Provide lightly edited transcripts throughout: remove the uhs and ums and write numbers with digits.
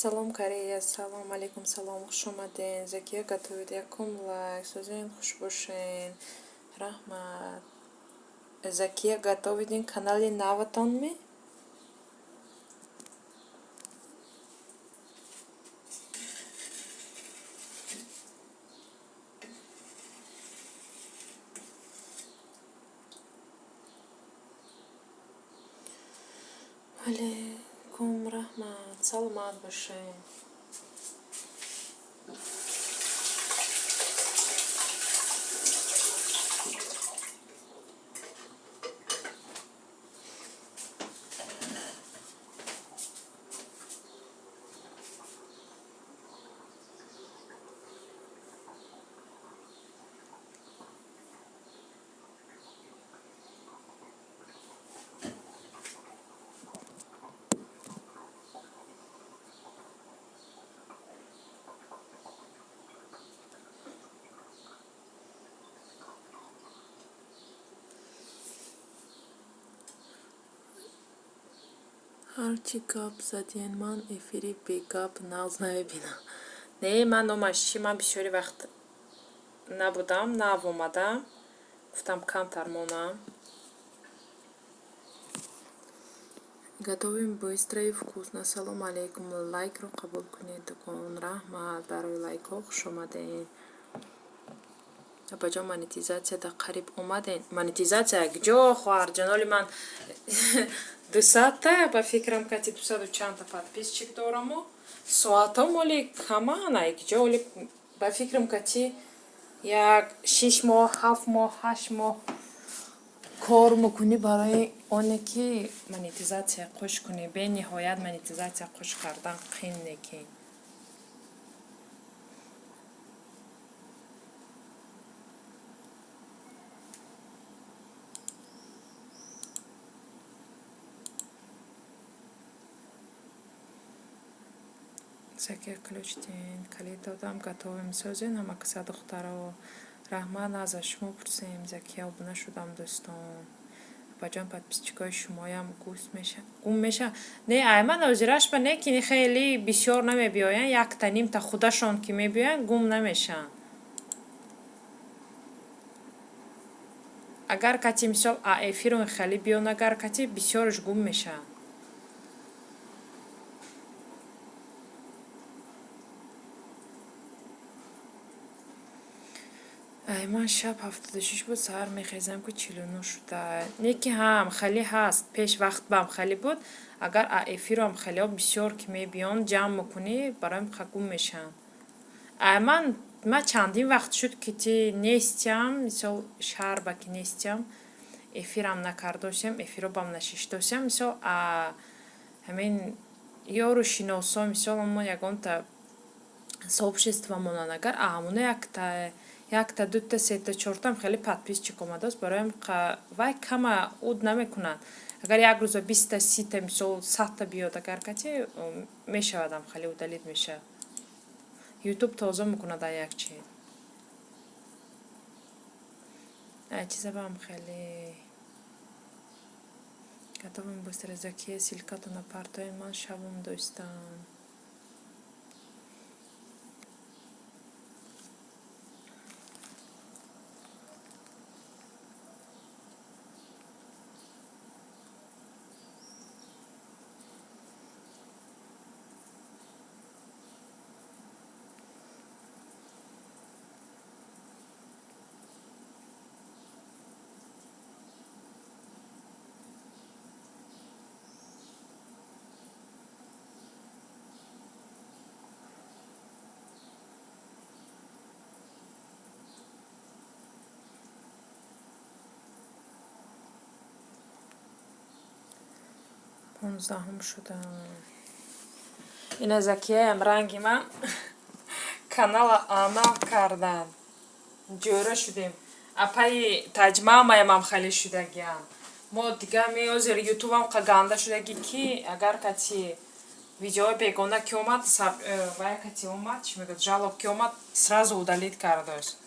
Салом, Корея, салом алейкум, салом, хуш омаден. Закия готовит, якум лайк. Сӯзен, хуш бошен. Раҳмат. Закия готовит, ин канали наватон ме? Алейкум, раҳмат, саломат бошед. Ҳарчи гап заден, ман эфири бегап нағз намебинам. Не, ман номаш чӣ, ман бисёри вақт набудам, нав омадам. Гуфтам, камтар монам. Готовим быстро и вкусно. Салом алейкум. Лайкро қабул кунед, дукон. Раҳмат барои лайкҳо, хуш омадед. Апаҷон, монетизатсия да қариб омаден. Монетизатсия куҷо, хоҳарҷаноли ман? 200-та, ба фикрам, кати дусаду чандта подписчик дораму соатҳо моли камана куҷо? Оли, ба фикрам, кати як 6 моҳ, 7 моҳ, 8 моҳ кор мекунӣ барои оне ки монетизатсия қуш кунӣ. Бениҳоят монетизатсия қуш кардан қин некин. Закия, ключ дин, калид додам. Готовим, сӯзен ҳамакаса, духтаро. Раҳмат, наза шумо пурсем. Закия, обуна шудам, дӯстон. Апаҷон, подписчикои шумоям гум меша? Не, ай ман озирашба не, ки хеле бисёр намебиёянд, якта нимта худашон ки мебиёянд, гум намешаванд. Агар кати, мисол, а эфиру хеле биён, агар кати бисёрш гум мешаванд. Ай ман шаб 76 буд, саҳар мехезам, ки 49 шуда. Не ки ҳам хеле ҳаст, пеш вақт бам хеле буд. Агар а эфирам хелеҳо бисёр ки мебиён, ҷамъ мекунӣ, бароям гум мешаванд. Ай ман чандин вақт шуд, ки ти нестиям, мисол, шаҳрба ки нестиям, эфирам накардосиям, эфиробам нашиштосиям. Мисол, а ҳамин ёру шиносо, мисол, мо ягонта сообщество монанд, агар а ҳамоно якта якта, дута, сета, чортам хеле подписчик омадааст бароям, вай кама уд намекунанд. Агар як рӯза 20-та, 30-та, мисол, 100-та биёд, агар кати мешавадам, хеле удалить мешавад. Ютуб тоза мекунад. А як чи ай чизабам хеле. Готовим быстро. Закия, ссылкатона партоен, ман шавум дӯстам. 15-ум шудам. Ина Закияям ранги ман канала анав кардан. Ҷӯра шудем. Апаи таҷмаамаямам хеле шудагиам. Мо дига меозир ютубам ганда шудаги, ки агар кати видеои бегона ки омад, вай кати омад, чӣ мегӯяд, жалоб ки омад, сразу удалить кардост.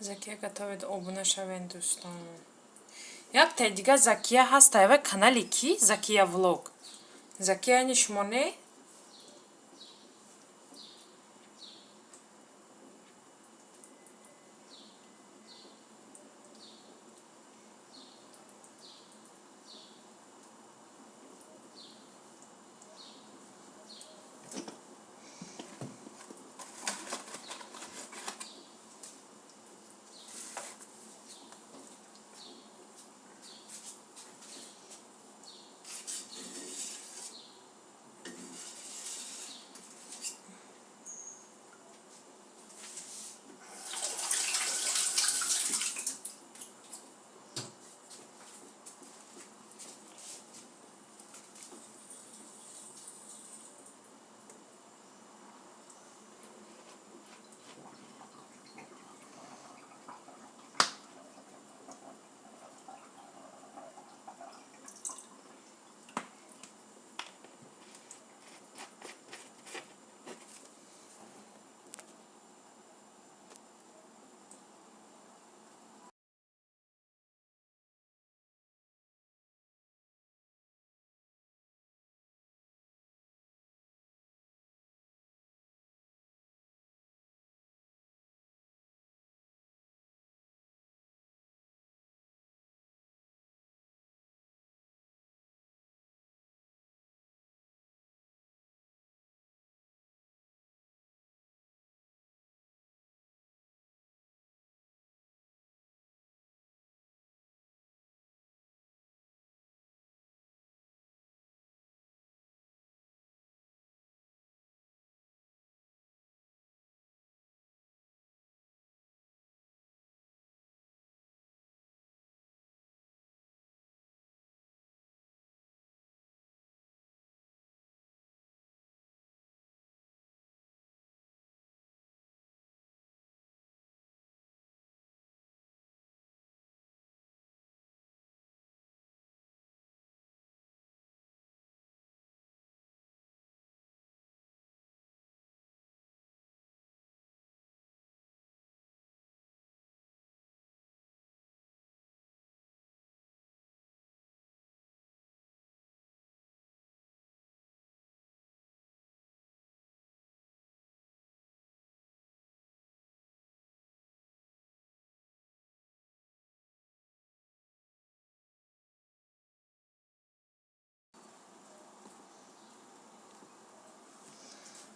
Закия готовит, обуна шавен, дӯстон. Яктай дига Закия ҳаст, ава канали ки? Закия влог. Закия яъне шумо, не?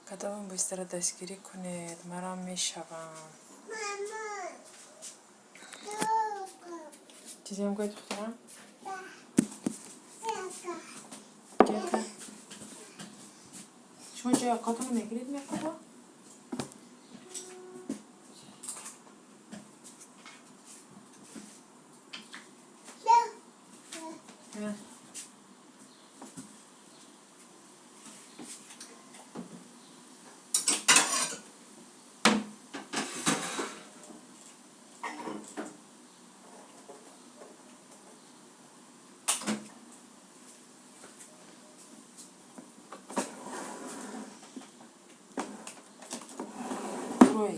Кадомам бистара дастгирӣ кунед, марам мешавам. Чизем гӯед, духтарам? Ҷака. Шумо ҷои оқатонро мегиред, мекуба? Ой.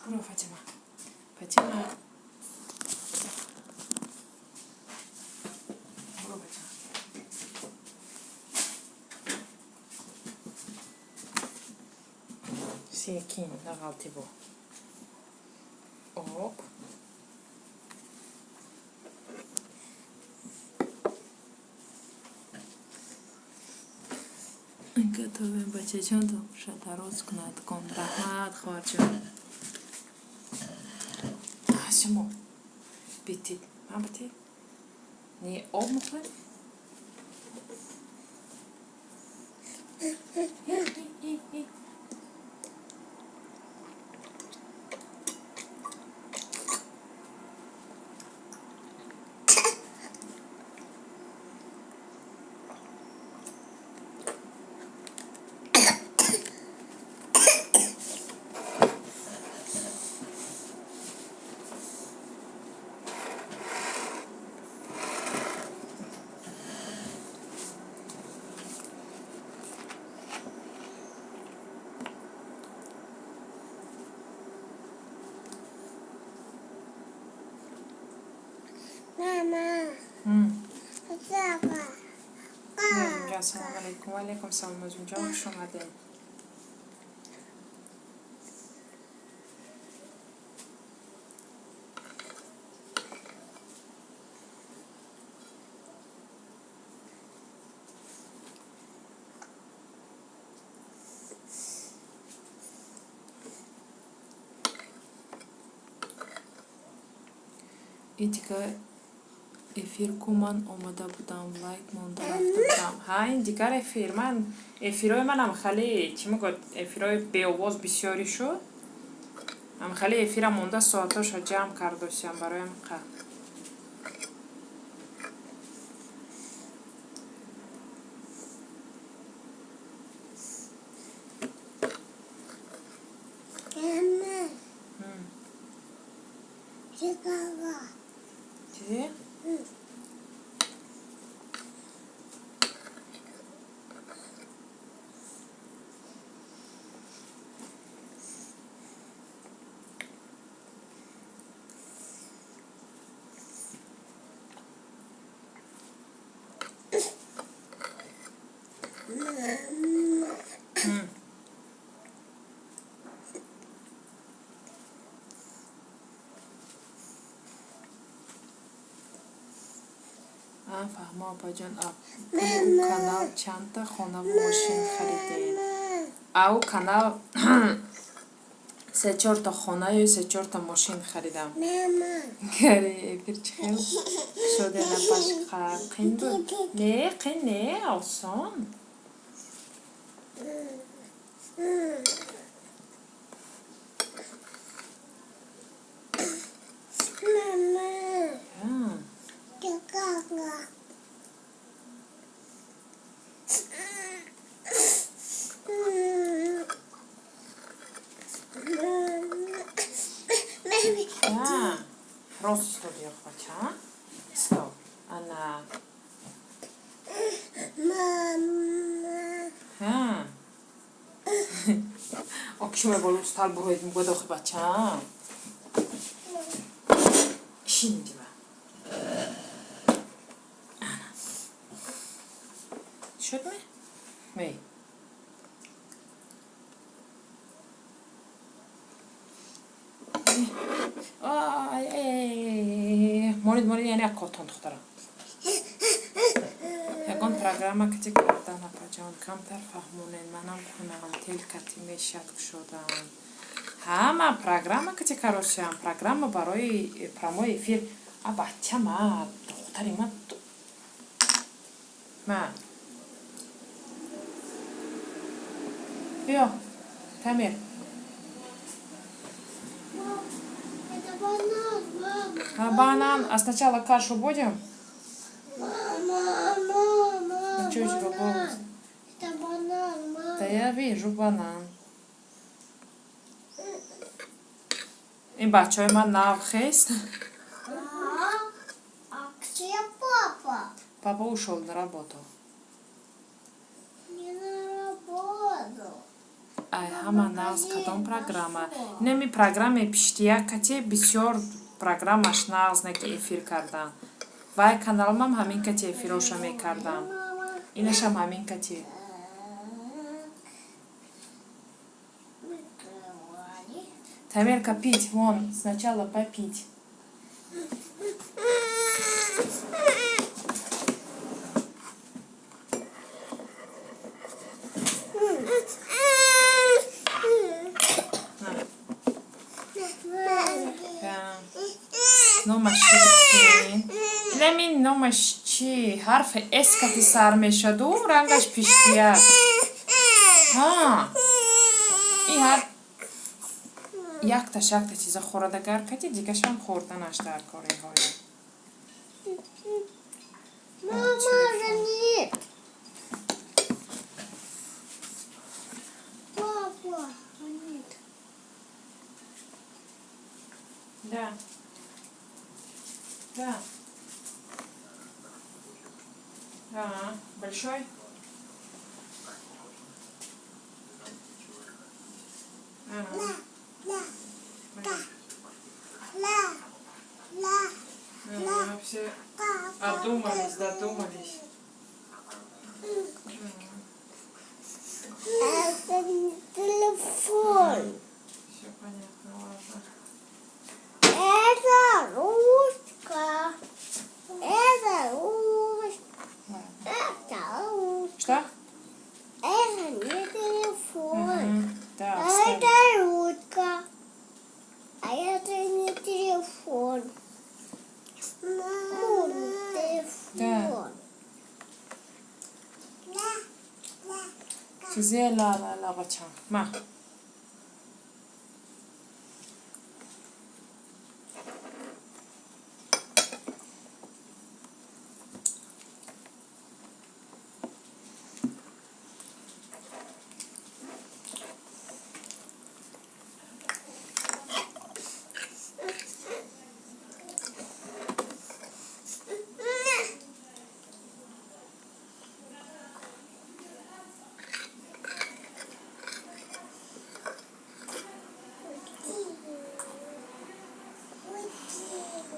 Буро, Фатима. Фатима. Буро, Фатима. Секин нағалти бо. Об. Готовим, бачаҷон, дароз кунад кон. Раҳмат, хоҳарҷон. Шумо битид. Ман битид? Не, об мехоҳед? Ассалому алайкум. Ва алайкум салом, Нозимҷон, хуш омадед. И дигар эфир ку ман омада будам, лайк монда рафта будам. Ҳа, ин дигар эфир. Ман эфирҳои манам хеле, чӣ мегӯяд, эфирҳои беовоз бисёрӣ шуд. Ам хеле эфира монда, соатҳоша ҷамъ кардосиям барои қа. Чизе? А, фаҳмо, апаҷон, а пули ӯ канал чандта хонаву мошин харидед? А ӯ канал се-чорта хонаю се-чорта мошин харидам. Гари эфир чӣ хел шуде, напашқа? Қин буд? Не, қин не, осон. Рост истоди, бача. Стоп. Ана. Ҳа. Окшуме боло устал буроед мегӯяд охи бача. Шин инҷа. Ана. Шуд ме? Мей. Ай, монед, монед, яъне акотон, духтарам. Ягон программа кати кардан, апаҷон, камтар фаҳмонед, манам кунам, тел кати мешад кушодан. Ҳа, ман программа кати каросиям, программа барои прямой эфир. А бача ма, духтари ма, ма. Биё, Тамир. А банан, а сначала кашу будем? Мама, мама, А что у тебя голос? Это банан, мама. Да я вижу банан. Ин бачаҳои ман навхест. А где папа? Папа ушел на работу. Не на работу. Ай, ҳама нағз, кадом программа? Инами программаи пиштияк кати бисёр программаш нағз, не ки эфир кардан. Вай каналмам ҳамин кати эфироша мекардам. Инашам ҳамин кати. Тамерка, пить, вон, сначала попить. На. Да. Номаш чӣ гуфтем? Инамин номаш чӣ? Ҳарфи С кати сар мешаду, рангаш пиштияк. Ҳа. Ин ҳар якташ якта чиза хӯрадагар кати, дигашам хӯрданаш дар кори ҳоя. Мама, нет. Папа, нет. Да. Да. А, большой? Ага. Ла, ла, ла, ла, Ага, все одумались, додумались. Чизе ла ла ла, бачам. Ма.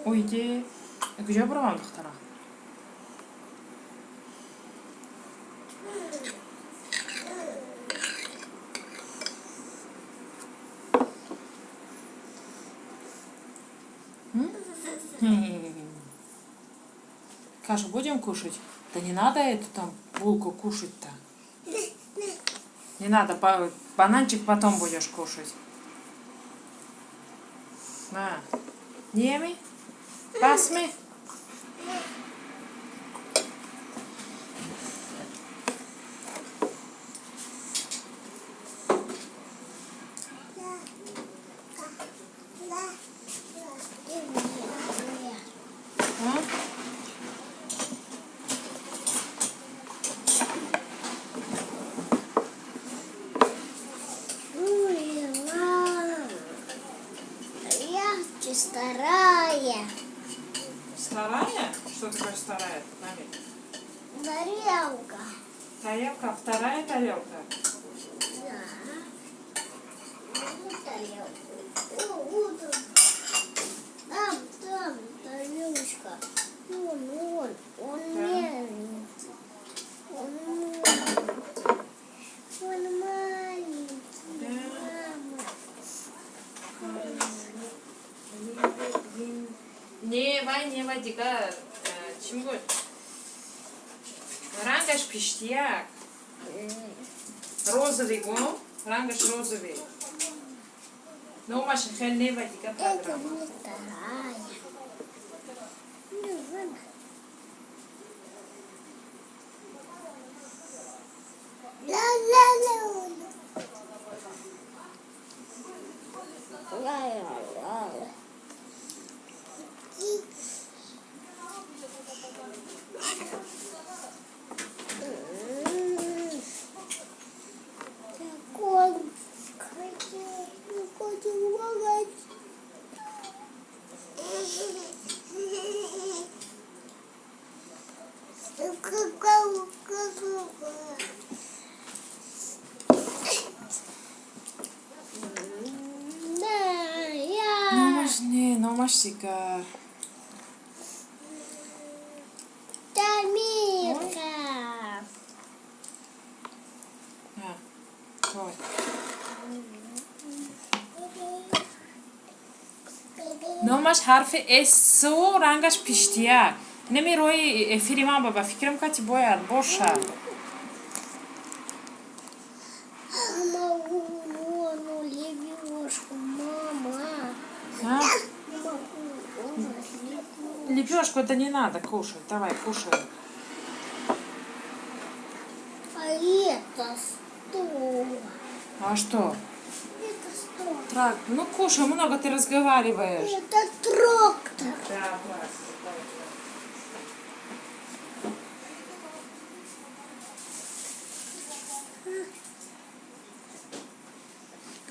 Уйди. Куҷо буравам, духтара? Кашу будем кушать? Да не надо эту там булку кушать-то. Не надо, бананчик потом будешь кушать. На. Неми? Пасми? А? Ой, мама. Я старая. Старая? Что такое старая? Нами? Тарелка. Тарелка? Вторая тарелка? Да. Ну, тарелку. О, вот он. Там, там тарелочка. Вон, вон. Он Да. маленький. Он маленький. Он маленький. Да. Мама. Не, вай, не, вай, дига, чӣ буд? Рангаш пиштияк. Розовый го, рангаш розовый. Номаш хел не, вай, дига Это программа. не вторая. Ну, вон. Ла-ла-ла. Ла-ла-ла. Такой хочу помогать. Да, я. Номаш не, номаш дигар. Тамирка. А, той. Номаш ҳарфи С-у рангаш пиштияк. Неми рои эфири ман ба фикрам кати бояд бошад. Могу, ну, лепешку, мама. А? Могу, лепешку. Лепешку это не надо кушать. Давай, кушай. А это что? А что? Это что? Трак, ну кушай, много ты разговариваешь. Это трактор. Да, трактор. Давай.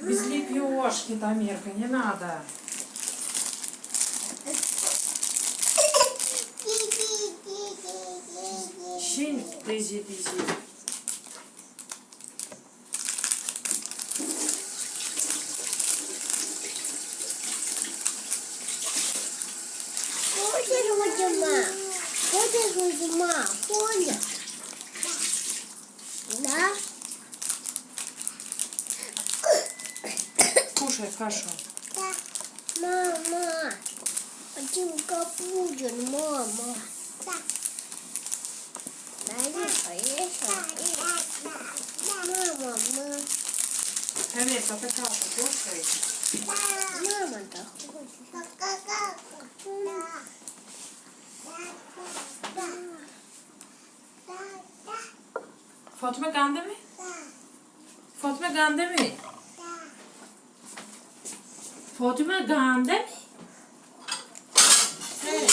Без лепешки, Тамирка, не надо. Щень, дизи, дизи. Хочешь, Вадима? Хочешь, Вадима? Хочешь? Да? Кушай кашу. Мама, Димка будет, мама. Да. Мама, мама. Тамирка, ты кашу кушай. Мама-то хочет. Да. Да. Фотима қандами? Фотима гандами? Фотима гандами? Эй.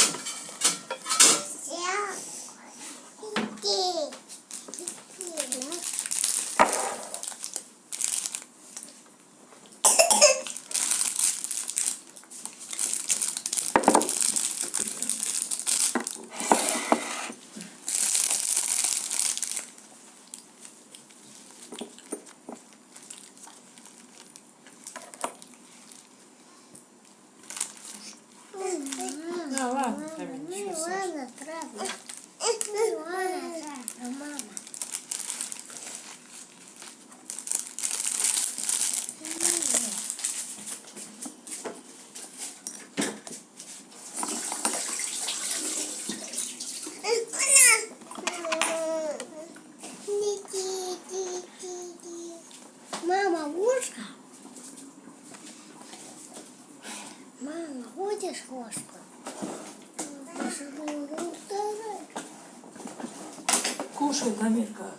Да ладно, там ничего страшного. Ладно, травма. Ладно, травма, мама. Мама, ложка? Мама, хочешь ложку? Кушай, Дамирка.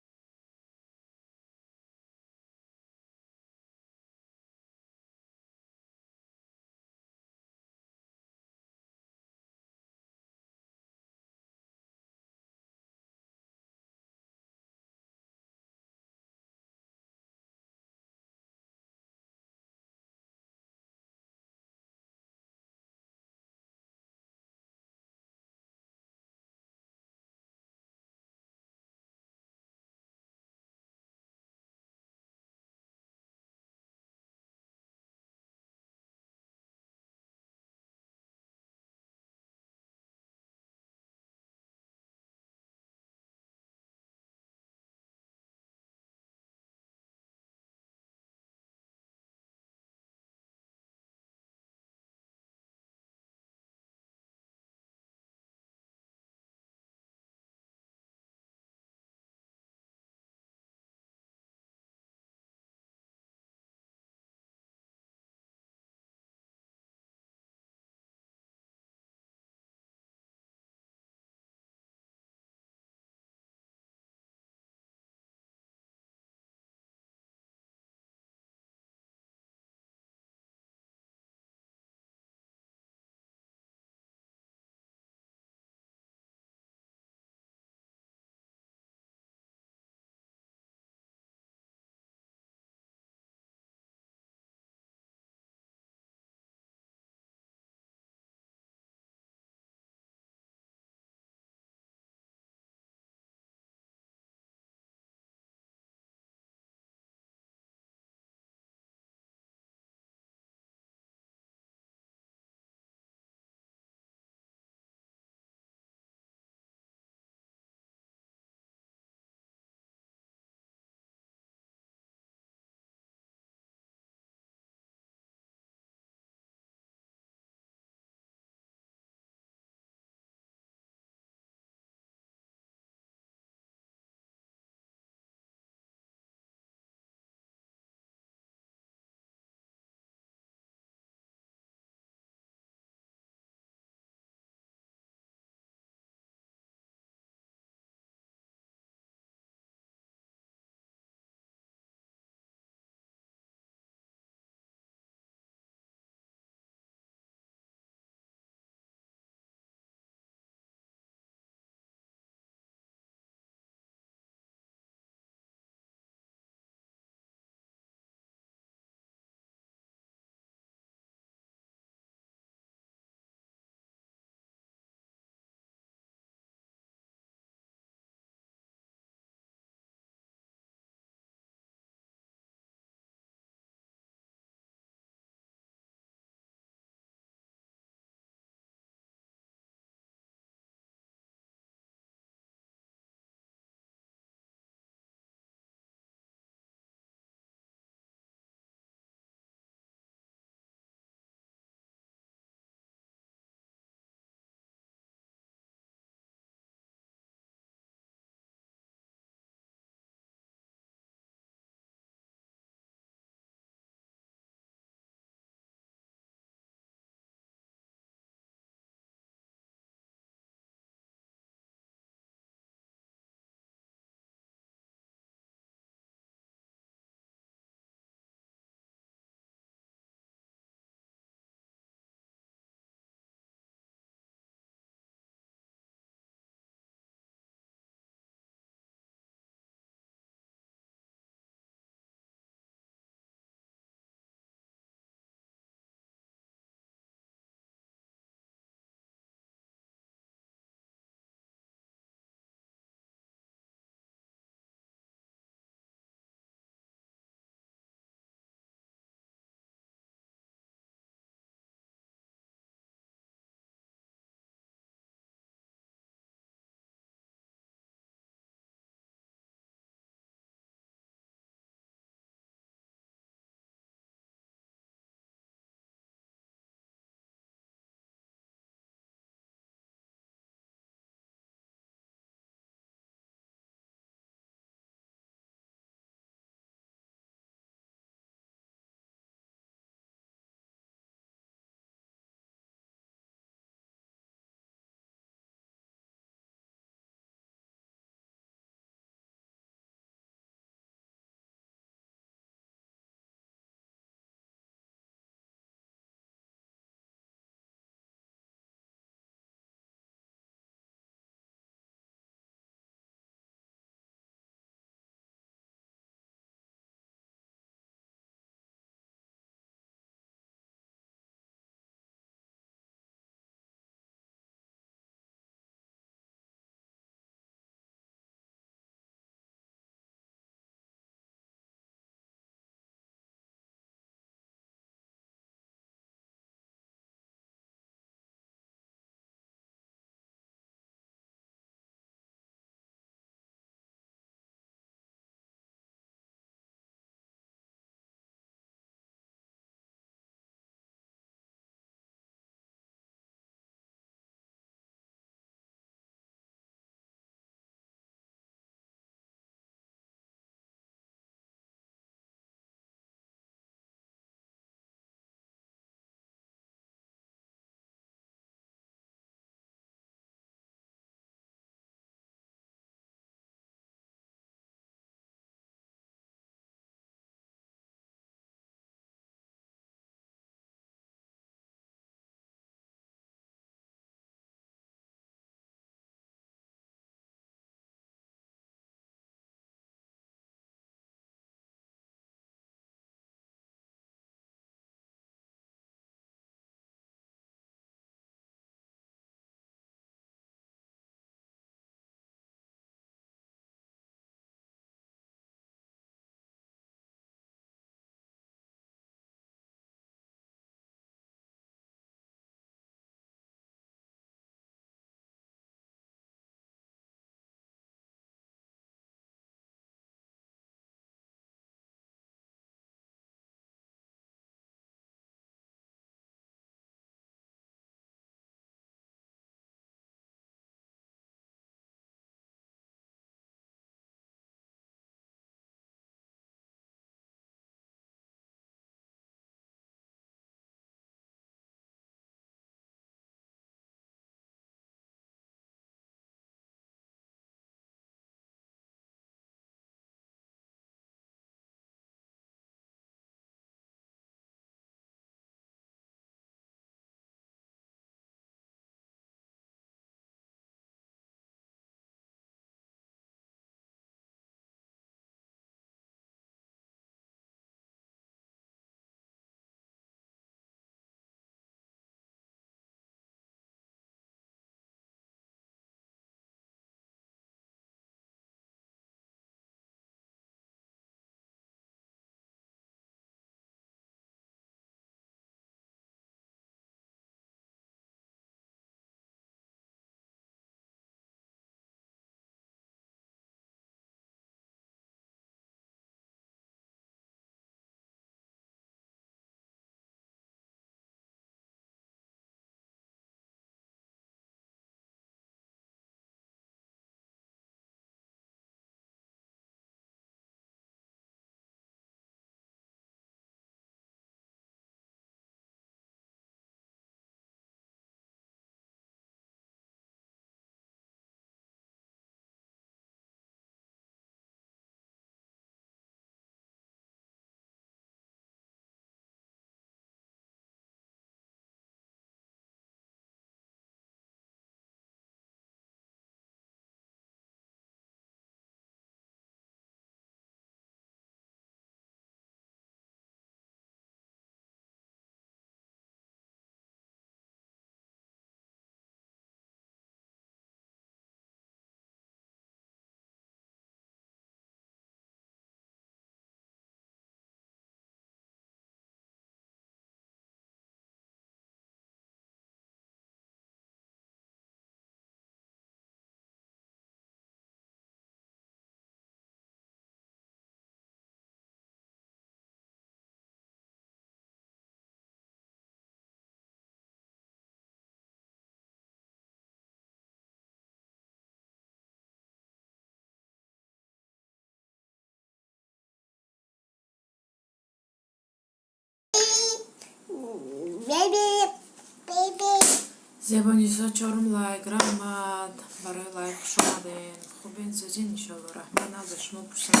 Зебонисо, чорум лайк, раҳмат барои лайк, хуш омаден. Хубен, созин, иншолло, раҳмат, наза шумо пурсам.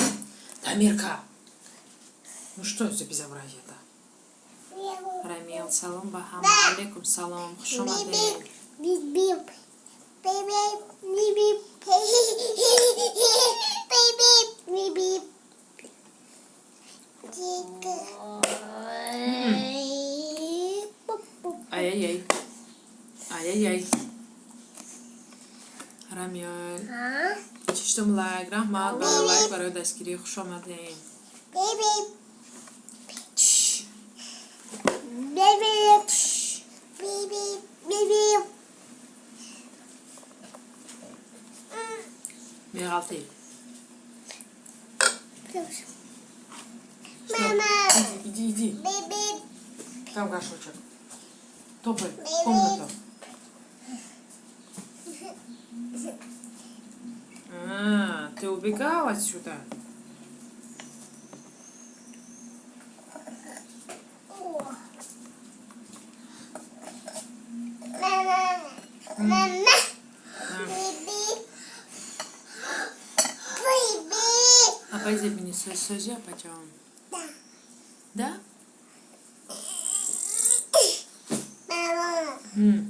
Дамирка, ну что за безобразие-то? Рамил, салом ба ҳама, алейкум салом, хуш омаден. Бип бип. Бип бип бип. Бип бип бип. Ай-яй-яй. Ай-яй-яй. Рамил, шиштум лайк, раҳмат барои лайк, барои дастгирӣ, хуш омаден. Бип бип. Чш. Бип бип. Бип бип. Бип бип. Меғалтӣ. Мама. Иди, иди. Бип бип. Там горшочек. Топай в комнату. А, ты убегал отсюда? Мама. Мама. Бип бип. Бип. Апай Зебонисо, созӣ, апаҷон? Да. Да? Мама.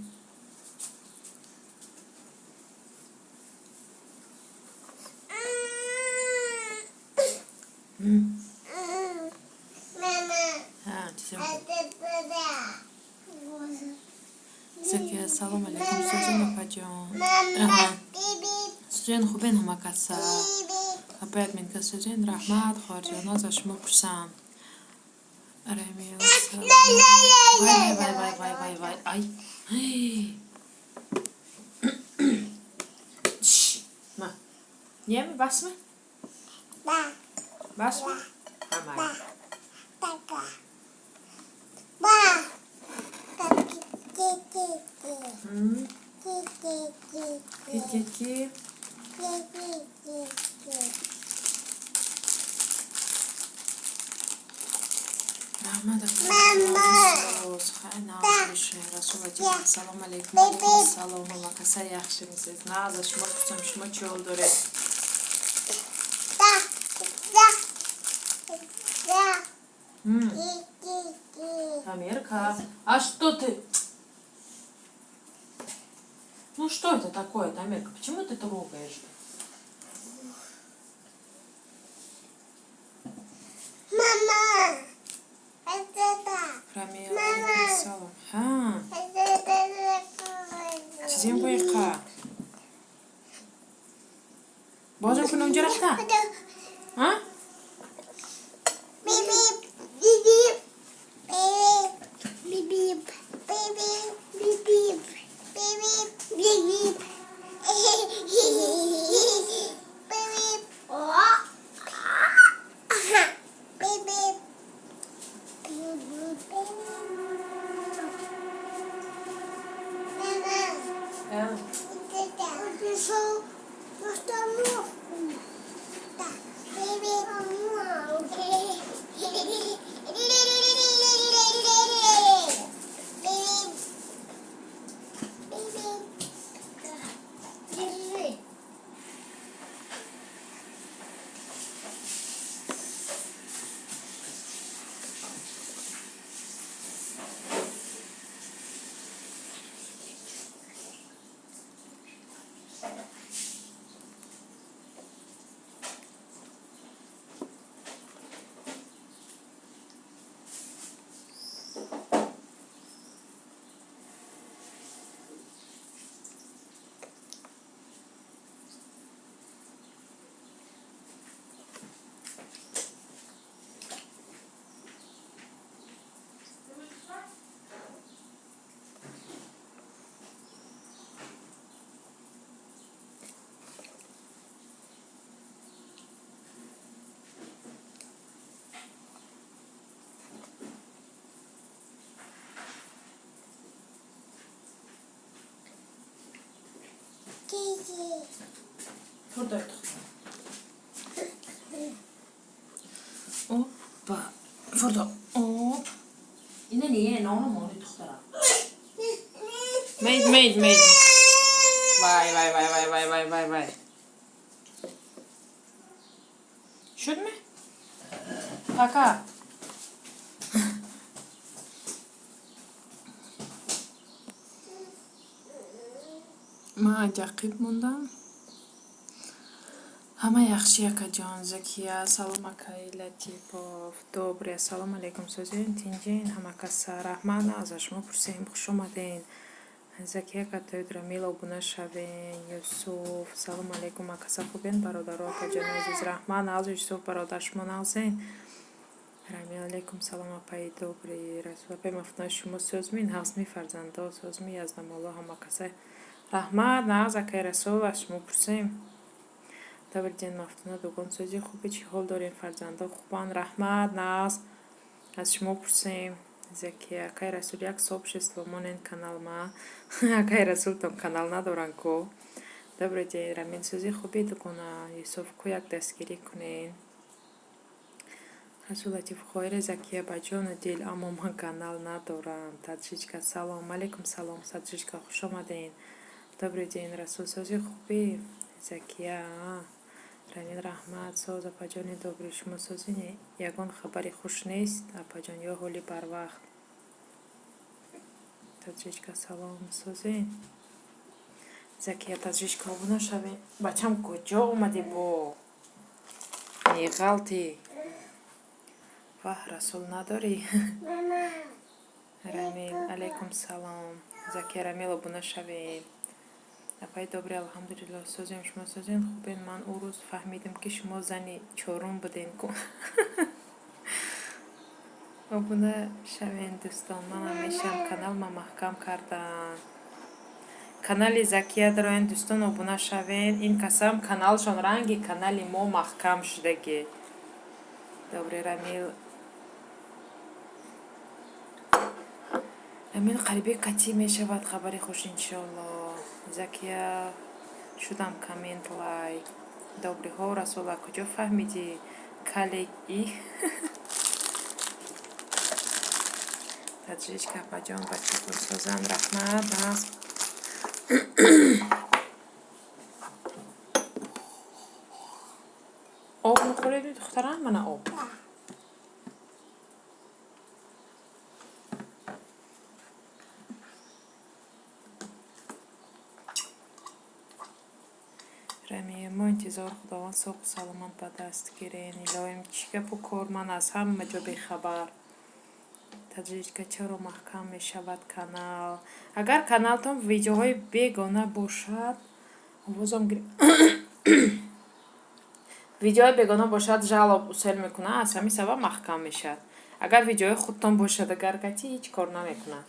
Мама. А, чизем. Закия, салом алейкум, созин, апаҷон. Мама. Бип бип. Созин, хубен ҳама каса? Бип бип. Апай админка, созин, раҳмат, хоҳарҷоно, за шумо пурсам. Рамил, салом. Вай, вай, вай, вай, вай, вай, ай. Чш, ма. Ниеми, басме? Да. Басме? Амай. Да. Да. Ба. Ки ки ки. Ки ки ки. Ки ки ки. Ки ки ки ки. Раҳмат. Мама. Хай, нағз бошед. Расул Латифов, салом алейкум. Алейкум салом, ҳама каса яхшимисез? Нағз, аз шумо пурсам, шумо чӣ ҳол доред? Да. Да. Да. Ки ки ки. Амирка, а что ты? Ну что это такое, Тамирка? Почему ты трогаешь? Мама. Это да. Рамил, Мама. алейкум салом. Ҳа, Это чизем боиқа? Бозам кун унҷа рафта? А? Бип бип. Бип бип. Бип бип. Бип бип. Бип бип. Бип бип. Бип бип. Бип бип. Бип бип. Бип бип. Мама. Э, Это пришел на остановку. Да. Бип бип. Бип бип. Бип бип. Держи. Кики. Фурдой тухтар. Опа. Фурдо. Оп. Ина не, ноно мони тухтара. Мед, мед, мед. Вай, вай, вай, вай, вай, вай, вай, вай. Шуд ме? Пока. Ман аҷақиб мондам. Ҳама яхши, акаҷон. Закия, салом, акаи Латипов. Добрый, ассалому алайкум. Созен, тинҷен, ҳама каса. Раҳмат, аз шумо пурсем, хуш омаден. Закия катоид, Рамил, обуна шавен. Юсуф, салому алайкум, акаса, хубен, бародаро, акаҷони азиз. Раҳмат, нағз, Юсуф бародар, шумо нағзен? Рамил, алайкум салом, апаи добрый. Расул, апаи Мафтуна, шумо сӯзми, нағзми, фарзандо сӯзми, яздамоло, ҳама каса. Раҳмат, нағз, акаи Расул, аз шумо пурсем. Добрый день, Мафтуна, дугон, сӯзи, хуби, чӣ ҳол дорем, фарзандо хубанд? Раҳмат, нағз, аз шумо пурсем. Закия, акаи Расул, як сообщество монен канал ма. Акаи Расултон канал надоранд ку. Добрый день, Рамин, сӯзи, хуби, дугона. Юсуф, ку як дастгирӣ кунен. Расул Латиф, хоҳари Закия, ба ҷону дил, аммо ман канал надорам. Таджичка, салом алейкум, салом, Таджичка, хуш омаден. Добрый день, Расул, сӯзи, хубӣ? Закия, Рамин, раҳмат, соз, апаҷони добрый, шумо сӯзӣ? Ягон хабари хуш нест, апаҷон, ё ҳоли барвақт? Таджичка, салом, сӯзен? Закия, Таджичка, обуна шавем. Бачам, куҷо омадӣ бо? Меғалтӣ. Ваҳ, Расул, надорӣ? Рамил, алайкум салом. Закия, Рамил, обуна шавем. Апаи добрый, алҳамдулилло, сӯзем, шумо сӯзен, хубен? Ман ӯ рӯз фаҳмидам, ки шумо зани чорум буден ку. Обуна шавен, дӯстон, манам мешавам, канал ма маҳкам кардам. Канали Закия дароен, дӯстон, обуна шавен. Ин касам каналшон ранги канали мо маҳкам шудагӣ. Добрый, Рамил. Рамил, қариби катӣ мешавад хабари хуш, иншоалло. Закия, шудам коммент, лайк. Добрый ҳо, Расула, куҷо фаҳмидӣ? Кале и? Таджичка, апаҷон, бачаҳо созанд, раҳмат, нағз. Об мехӯред, духтарам? Мана об. Рамия, мо интизор, Худованд соғу саломат ба даст гирен. Илоҳим, чӣ гапу кор, ман аз ҳама ҷо бехабар. Таджичка, чаро маҳкам мешавад канал? Агар каналтон видеоҳои бегона бошад, овозам видеоҳои бегона бошад, жалоб усел мекунад, аз ҳамин сабаб маҳкам мешавад. Агар видеоҳои худтон бошад, агар кати ҳеҷ кор намекунад.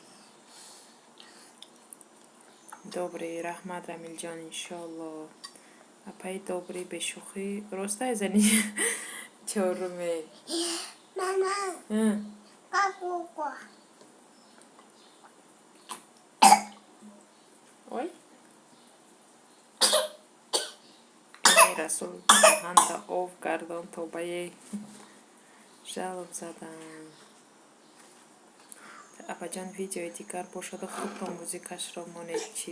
Добрый, раҳмат, Рамилҷон, иншоалло. Апаи добрый, бешӯхӣ, ростай зани чоруме? Мама. Какуко. Ой. Эй, Расул, даҳанта ов гардон, тобае. Жалоб задан. Апаҷон, видеои дигар бошаду худтон музикашро монед чӣ?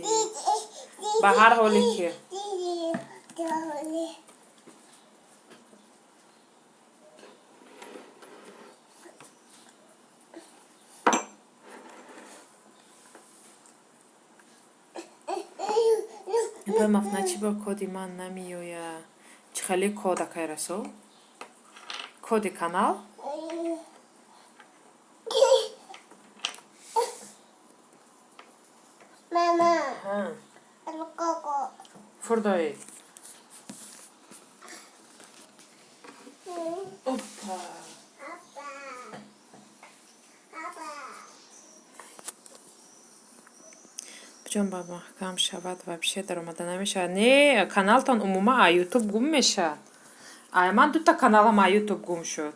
Ба ҳар ҳоле ки. Апаи Мафтуна, чӣ бо коди ман намеояд? Чӣ хеле код, акай Расул? Коди канал? Мама. Коко. Фурдои. Опа. Апа. Апа. Ҷон, ба маҳкам шавад, вообще даромада намешавад. Не, каналтон умуман а Ютуб гум мешавад. Ай, ман дута каналам а Ютуб гум шуд.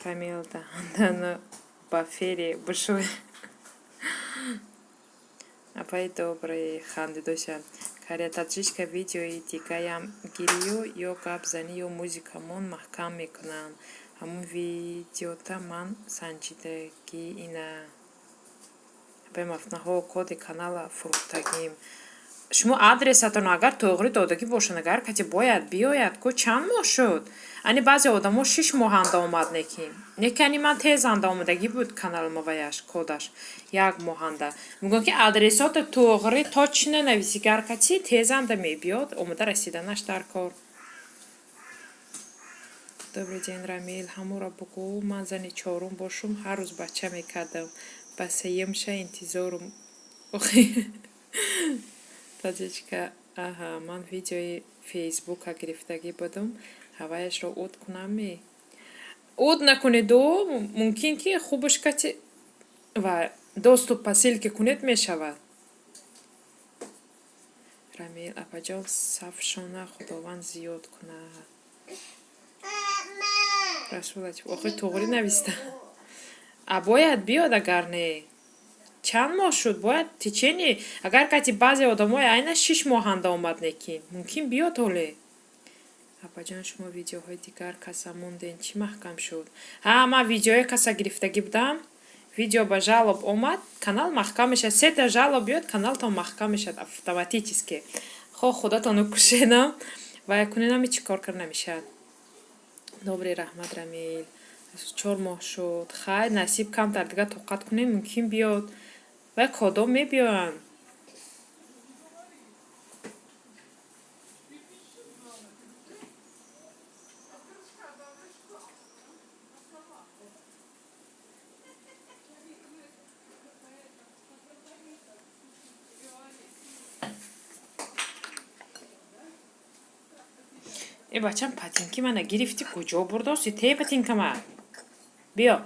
Рамил, даҳандану ба фери бушӯй. Апаи добрый, хандидося. Кария, таджичка, видеои дигаям гирию, ё гап занӣ, ё музикамон маҳкам мекунанд. Ҳамун видеота ман санҷидагӣ ина. Апаи Мафтунаҳо, коди канала фурӯхтагим. Шумо адресатон агар тоғрӣ додагӣ бошад, агар кати бояд биёяд ку. Чанд моҳ шуд? Ани баъзе одамо 6 моҳ анда омад, неки неки ани ман тез анда омадагӣ буд каналма, ваяш кодаш як моҳанда. Мегӯям, ки адресото тоғрӣ, точно нависӣ, гар кати тез анда мебиёд, омада расиданаш дар кор. Добрый день, Рамил. Ҳамонро бугӯ, ман зани чорум бошум, ҳар рӯз бача мекардам. Ба сеюмша интизорум. Таҷичка, аҳа, ман видеои фейсбука гирифтагӣ будум, ҳаваяшро уд кунамми? Уд накунеду, мумкин ки хубаш кати ва доступ по ссылке кунед, мешавад. Рамил апаҷон, сафшона Худованд зиёд кунад. Расул, охир туғрӣ нависта. А бояд биёд, агар не. Чанд моҳ шуд, бояд течение, агар кати баъзе одамои айна 6 моҳанда омад, неки мумкин биёд ҳоле. Апаҷон, шумо видеоҳои дигар каса монден, чӣ маҳкам шуд? Ҳа, ман видеои каса гирифтагӣ будам, видео ба жалоба омад, канал маҳкам мешавад. Сета жалоба биёд, каналтон маҳкам мешавад автоматически. Хоҳ худатону кушедам ва куненами, чӣ кор кар намешавад. Добрый, раҳмат, Рамил. 4 моҳ шуд. Хайр, насиб, камтар дигар тоқат кунем, мумкин биёд. Вай кодом мебиёянд. Э, бачам, ботинки мана гирифтӣ, куҷо бурдосӣ? Те, ботинкама биё.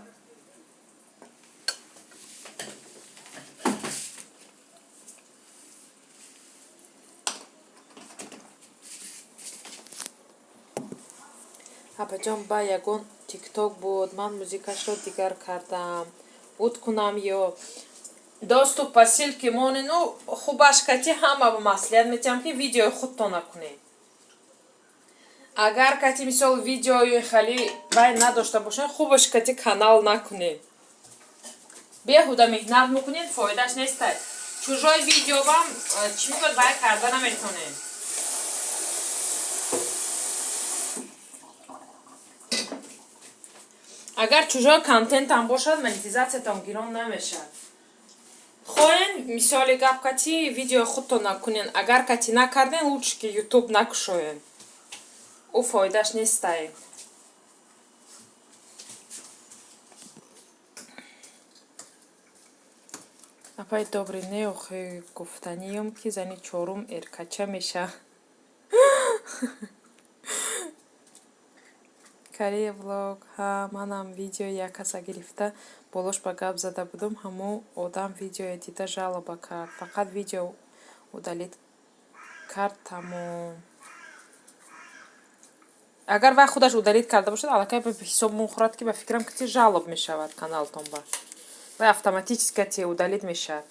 Апаҷон, ба ягон тикток буд, ман музикашро дигар кардам, уд кунам ё доступ по ссылке монену? Хубаш кати ҳама ба маслиҳат метиҳам, ки видеои худтона кунед. Агар кати, мисол, видеои хали вай надошта бошед, хубаш кати канал накунед. Беҳуда меҳнат мекунед, фоидааш нестай. Чужой видеобам чӣ мегӯяд, вай карда наметонед. Агар чужой контентам бошад, монетизатсиятон гирон намешавад. Хоҳен, мисоли гап, кати видеои худтон накунен. Агар кати накарден, лучше ки ютуб накушоен, ӯ фоидааш нестай. Апаи добрый, не, охи, гуфтаниём, ки зани чорум эркача меша. Корея влог, ҳа, манам видеои як каса гирифта, болош ба гап зада будум, ҳамун одам видеое дида, жалоба кард, фақат видео удалить кард, тамом. Агар вай худаш удалить карда бошад, аллакай ба ҳисоб мухӯрад, ки ба фикрам, ки жалоба мешавад каналтон ба вай, автоматически те удалить мешавад.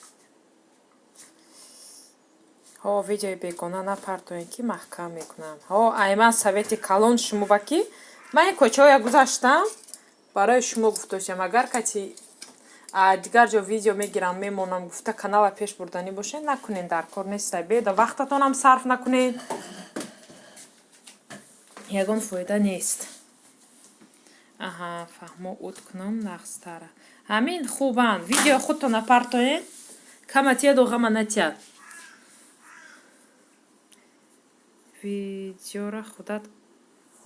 Ҳо, видеои бегона напартоем, ки маҳкам мекунанд. Ҳо, айман совети калон шумо ба, ки ман ин кӯчаҳоя гузаштам, барои шумо гуфтосиям. Агар каси дигар ҷо видео мегирам, мемонам гуфта, канала пеш бурданӣ бошед, накунед, дар кор нестай. Беда вақтатонам сарф накунед, ягон фоида нест. Аҳа, фаҳмо, уд кунам нағзтара. Ҳамин хубанд, видеои худтон напартоед, кама тияду ғама натияд. Видеора худат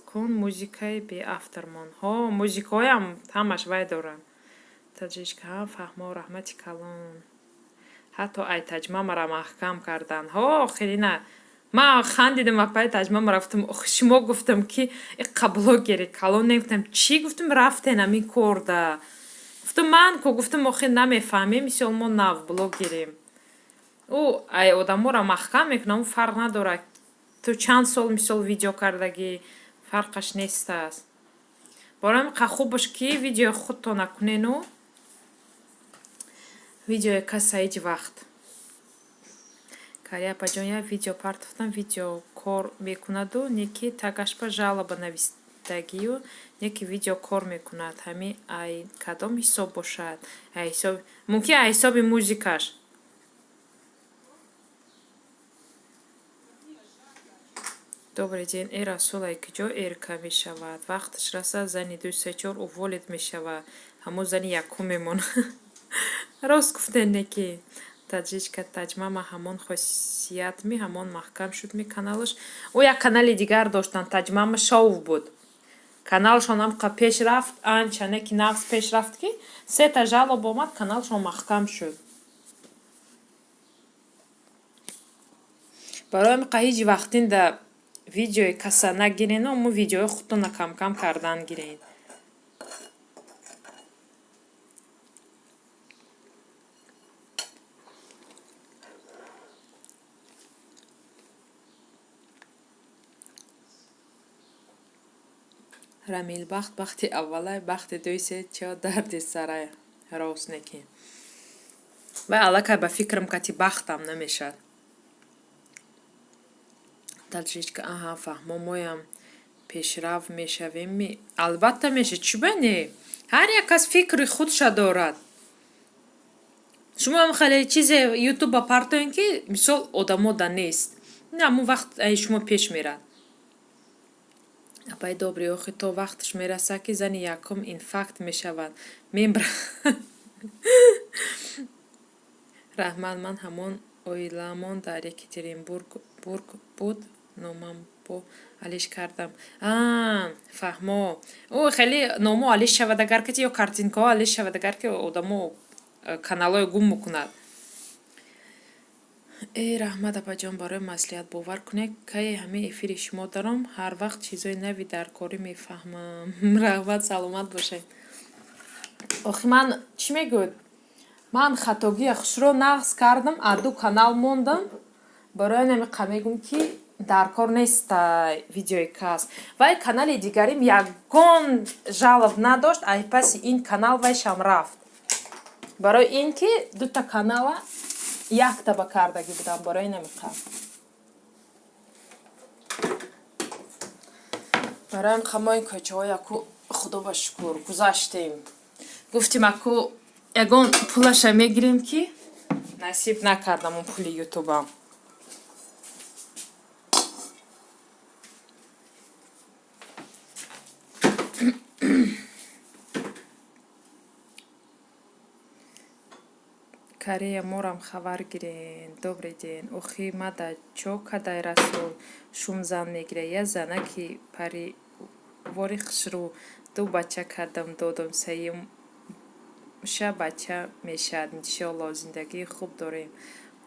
кун, музикаи беавтормон. Ҳо, музикаҳоям ҳамаш вай доранд. Таҷичка, ҳа, фаҳмо, раҳмати калон. Ҳатто ай таҷма мара маҳкам карданд. Ҳо, охирина ман хандидам, апаи таҷма мара гуфтам, шумо, гуфтам, ки иққа блогери калон не, гуфтам, чӣ, гуфтам, рафтен ҳамин корда, гуфтам, ман ку, гуфтам, охир намефаҳмем, мисол, мо нав блогерем. Ӯ ай одаморо маҳкам мекунад, ӯ фарқ надорад, ту чанд сол, мисол, видео кардагӣ, фарқаш нестааст. Барои ҳамин қа хуб бош, ки видеои худтона кунену видеои каса ҳеҷ вақт. Кари апаҷон, як видео партофтам, видео кор мекунаду, не ки тагашба жалоба. Гирифтагию не ки видео кор мекунад. Ҳамин ай кадом ҳисоб бошад? Ай ҳисоб, мумкин, ай ҳисоби музикаш. Добрый день, э Расул, ай куҷо эрка мешавад? Вақташ расад, зани ду, се, чор уволить мешавад, ҳамон зани якум мемонад. Рост гуфтен, не ки таҷичка таҷмама ҳамон хосиятми, ҳамон маҳкам шудми каналаш. Ӯ як канали дигар доштанд, Таҷмама шоу буд. Каналшон ҳам пеш рафт, анча не ки нағз пеш рафт, ки сета жалоба омад, каналшон маҳкам шуд. Барои ҳамин ҳеҷ вақтинда видеои каса нагирену мо видеои худтона камкам кардан гирен. Рамилбахт бахти аввалай, бахти дуй, се, чор дарди сарай. Рост, не ки вай аллакай ба фикрам кати бахтам намешавад. Таҷичка, аҳа, фаҳмо, моям пешрав мешавем-ми? Албатта мешавед, чӣ ба не? Ҳар як кас фикри худша дорад. Шумо ҳам хеле чизе ютуба партоен, ки мисол одамо да нест, ҳамон вақт ай шумо пеш мерад. Апаи добрый, охи то вақташ мерасад, ки зани якум инфаркт мешавад, мебра. Раҳмат, ман ҳамон оиламон дар Екатеринбург буд, номам бо алиш кардам. А, фаҳмо, ӯ хеле номо алиш шавад агар ки ё картинкаҳо алиш шавад агар ки одамо каналҳое гум мекунад. Э, раҳмат, апаҷон, барои маслиҳат. Бовар кунед, кае ҳамин эфири шумо даром, ҳар вақт чизои нави дар корӣ мефаҳмам. Раҳмат, саломат бошед. Охи ман чӣ мегӯяд, ман хатогия хушро нағз кардам, а ду канал мондам. Барои ҳамин мегӯм, ки дар кор нест видеои кас. Вай канали дигарим ягон жалоба надошт, ай паси ин канал вайшам рафт, барои ин ки дута канала яктаба кардагӣ будам. Барои намиқа, барои ҳамин мо ин кӯчаҳо яку, худо ба шукр, гузаштем. Гуфтем, аку ягон пулаша мегирем, ки насиб накардам он пули ютубам. Корея морам хабар гирен. Добрый день, охи мада чо кадай, Расул, шум зан мегира? Я занаки паривори хушрӯ, ду бача кардам, додам, сеюмша бача мешавад, иншоалло. Зиндагии хуб дорем,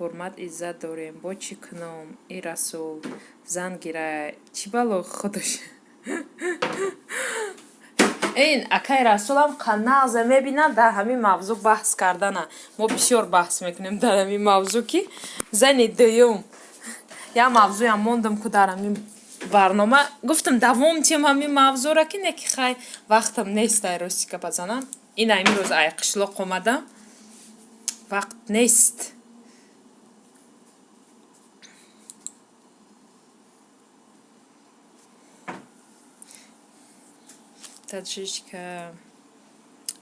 ҳурмат, иззат дорем, бо чӣ кунам? И Расул зан гирай, чӣ бало худош. Ин акаи Расулам қанағза мебинад дар ҳамин мавзӯъ баҳс кардана. Мо бисёр баҳс мекунем дар ҳамин мавзӯъ, ки зани дуюм. Як мавзӯям мондам ку дар ҳамин барнома, гуфтам, давом тиҳам ҳамин мавзӯъро, ки не ки хай, вақтам нест, ай рости гапа занам. Ин ҳамин рӯз ай қишлоқ омадам, вақт нест. Таҷичка,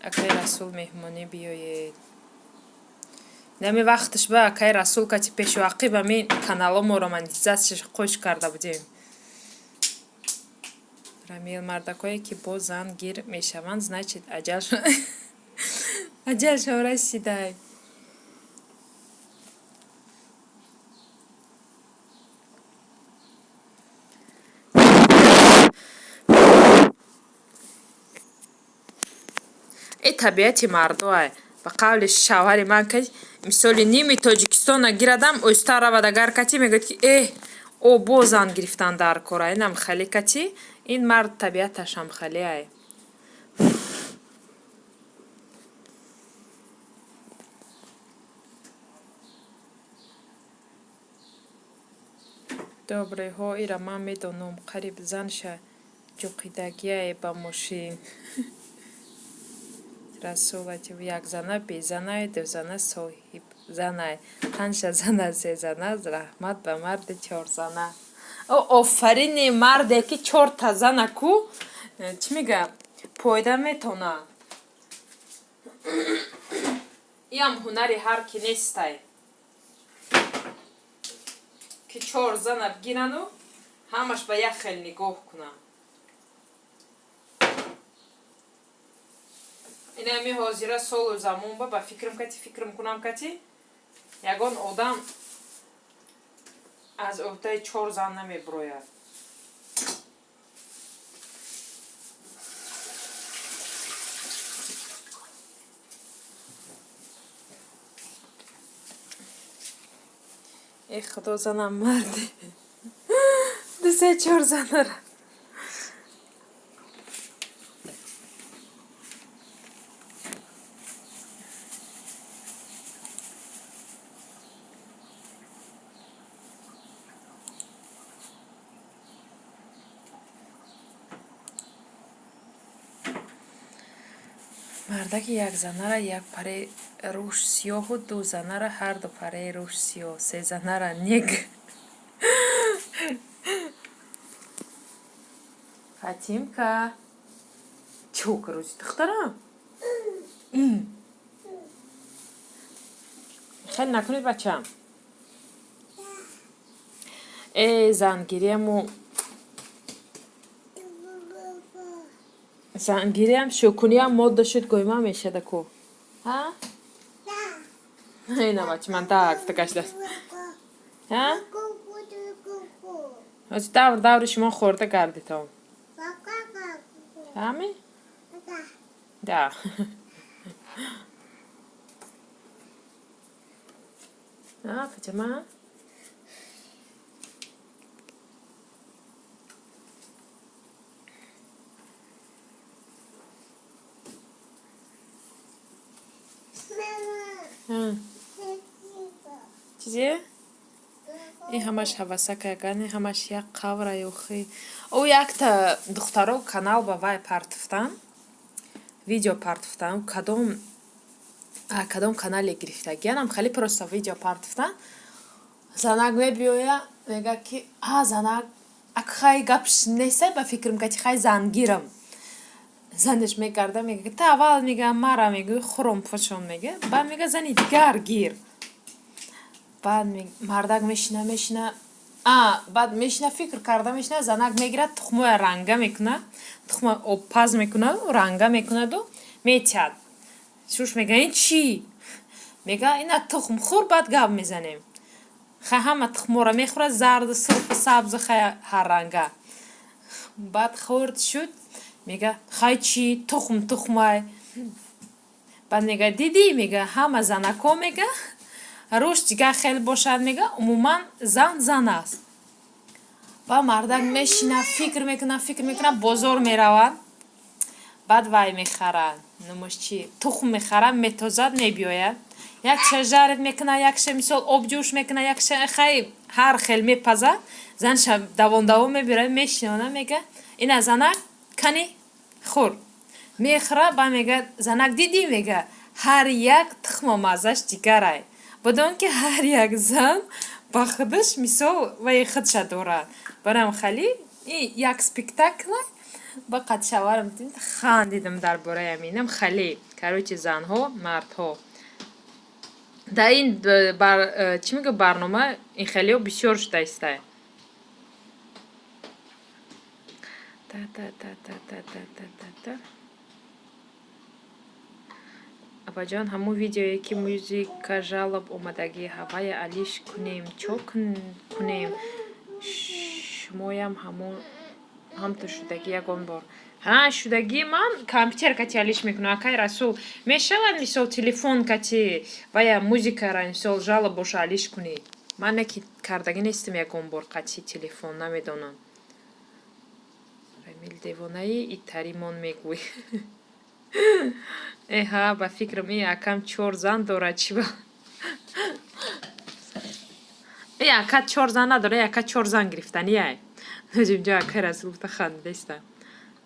акаи Расул, меҳмонӣ биёед. Нами вақташ ба акаи Расул кати пешу ақиб ҳамин каналҳо моро монетизатсияш қӯш карда будем. Рамил, мардакое ки бо зан гир мешаванд, значит, аҷалшон расидай. Э, табиати мардоай. Ба қавли шавҳари ман, ки мисоли ними Тоҷикистона гирадам, оҳиста равад агар кати, мегӯяд, ки эҳ, о, бо зан гирифтан дар кора. Инам хеле кати ин мард табиаташам хелеай. Добрый, ҳо, ира ман медонам, қариб занша ҷуқидагиае ба мошин. Расулатив, якзана безанай, дузана соҳибзанай, панҷта зана сезана, раҳмат ба марди чорзана. О, офарини марде, ки чорта зана ку. Чӣ мега, пойда метона. Иам ҳунари ҳар ки нестай, ки чор зана бигирану ҳамаш ба як хел нигоҳ кунанд. Инами ҳозира солу замон ба фикрам кати, фикрам кунам кати, ягон одам аз ӯҳдаи чор зан намебурояд. Э худо, занам марде ду, се, чор занара. Мардаки якзанара як параи рӯш сиёҳу ду занара ҳарду параи рӯш сиёҳ, се занара нег. Фатимка, чӣ карози, духтарам? Хеле накунед, бачам. Э, зангириаму зангириам шӯкуниам модда шуд, гӯйма мешада ку. Ҳа? Ина бача ман да гуфта гаштааст. Ҳа? Ҳозир давр даври шумо хӯрда гардитон. Фаҳмӣ? Да. А, Фатима? Чизе? Ин ҳамаш ҳавасака ягане, ҳамаш як қавра ёхи. Ӯ якта духтаро канал ба вай партуфтан, видео партуфтан, кадом канале гирифтагианам, хеле просто видео партуфтан. Занак мебиёя, мега ки а занак ак хай гапш нестай, ба фикрам кати хай зангирам. Занаш мегарда, мега, та аввал мега мара мегӯй хӯром пошон, мега, баъд мега зани дигар гир. Баъд мардак мешина, мешина, а баъд мешина, фикр карда мешина, занак мегирад, тухмоя ранга мекунад, тухма обпаз мекунаду ранга мекунаду метиҳад. Шуш мега, ин чӣ? Мега, ина тухм хӯр, баъд гап мезанем. Хай ҳама тухморо мехӯрад, зарду, сурху, сабзу, хай ҳарранга. Баъд хӯрд шуд, мега, хай чӣ, тухм тухмай. Баъд мега, дидӣ, мега, ҳама занакҳо, мега, рӯш дигар хел бошад, мега, умуман зан зан аст. Баъд мардак мешина, фикр мекунад, фикр мекунад, бозор меравад, баъд вай мехарад, номаш чи, тухм мехарад, метозад, мебиёяд, якша жарит мекунад, якша мисол обҷӯш мекунад, якша хай ҳар хел мепазад. Занша давон давон мебирад, мешинонад, мега, ина занак, кани хӯр. Мехӯрад, баъд мега, занак, дидӣ, мега, ҳар як тухмо маззаш дигарай, бодон ки ҳар як зан ба худаш мисол ваи худша дорад. Барам хали и як спектакла ба қадшаварам хандидам дар бораи аминам хали. Короче, занҳо, мардҳо дар ин чӣ мега, барнома ин хелиҳо бисёр шуда истай. Та та та та та та та та та. Апаҷон, ҳамун видеое ки музыка жалоб омадагӣ, ҳавая алиш кунем, чо кунем? Шумоям ҳамто шудагӣ ягон бор? Ҳа, шудагӣ. Ман компютер кати алиш мекунам, акай Расул. Мешавад, мисол, телефон кати вая музыкара, мисол, жалоб боша, алиш кунӣ. Ман не ки кардагӣ нестам ягон бор қати телефон, намедонам. Рамил девонаи итаримон мегӯй. Эҳа, ба фикрам и акам чор зан дорад, чӣ ба? Э, ака чор зан надорад, ака чор зан гирифтанияй. Ноҷимҷо акай Расул гуфта хандидаиста.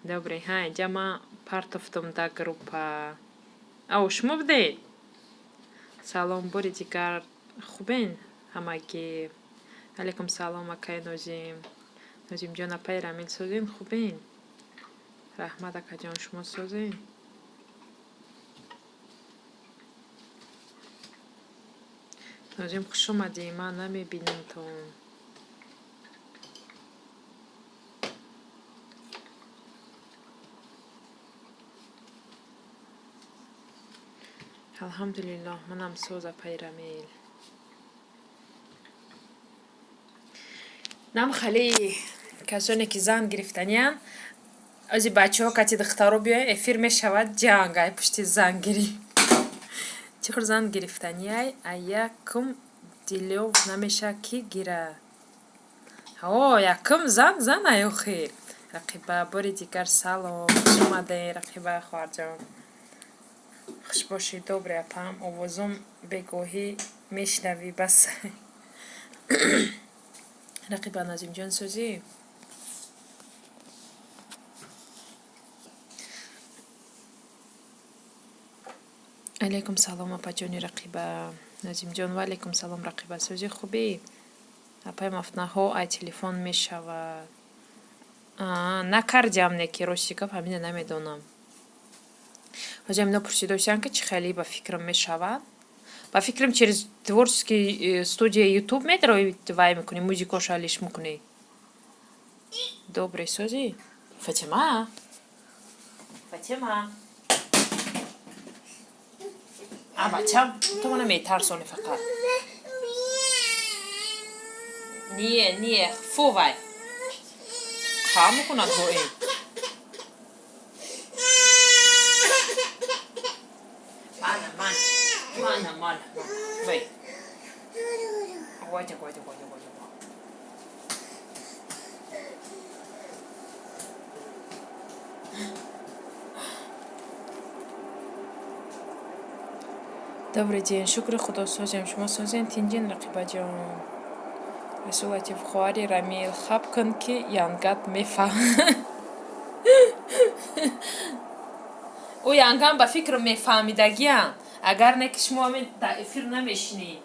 Добре, ҳа, инҷа ман партофтум да группа. Ав, шумо будед? Салом, бори дигар, хубен ҳамагӣ? Алайкум салом, акай Нозим. Нозимҷон, апай Рамил, созен, хубен? Раҳмат, акаҷон, шумо созед? Нозим, хуш омадӣ, ман намебинамтон. Алҳамдулиллоҳ, манам соз, апаи Рамил. Нам хали касоне ки зан гирифтаниянд, ози бачаҳо кати духтаро биёен, эфир мешавад ҷанг ай пушти зангирӣ. Чор зан гирифтанияй, а якум дилёв намешавад ки гира. О, якум зан зан ай охир. Рақиба, бори дигар салом, хуш омадед, Рақиба хоҳарҷон. Хуш бошӣ, добрый апам, овозум бегоҳӣ мешнавӣ бас. Рақиба, Назимҷон, созӣ? Алайкум салом, апаҷони Рақиба. Назимҷон, ва алайкум салом, Рақиба, созӣ, хубӣ? Апаи Мафтунаҳо, ай телефон мешавад. Накардиам, не ки рости гап, ҳамина намедонам. Ҳозир ҳамино пурсидосиям, ки чӣ хеле ба фикрам мешавад. Ба фикрам, через творческий студия Ютуб медарои, вай мекунӣ, музикоша алиш мекунӣ. Добрый, созӣ? Фатима? Фатима? А бачам, ту мана метарсонӣ фақат. Не, не, фу вай. Ха мекунад бо ин. Мана, мана, мана, мана, вай. Гоҷа, гоҷа, гоҷа, гоҷа. Добрый день, шукри Худо, созем, шумо созем, тинҷин, Рақибаҷон. Расул Латиф, хоҳари Рамил, хаб кун, ки янгат мефаҳм. Ӯ янгам ба фикр мефаҳмидагиам. Агар не ки шумо ҳамин дар эфир намешинед.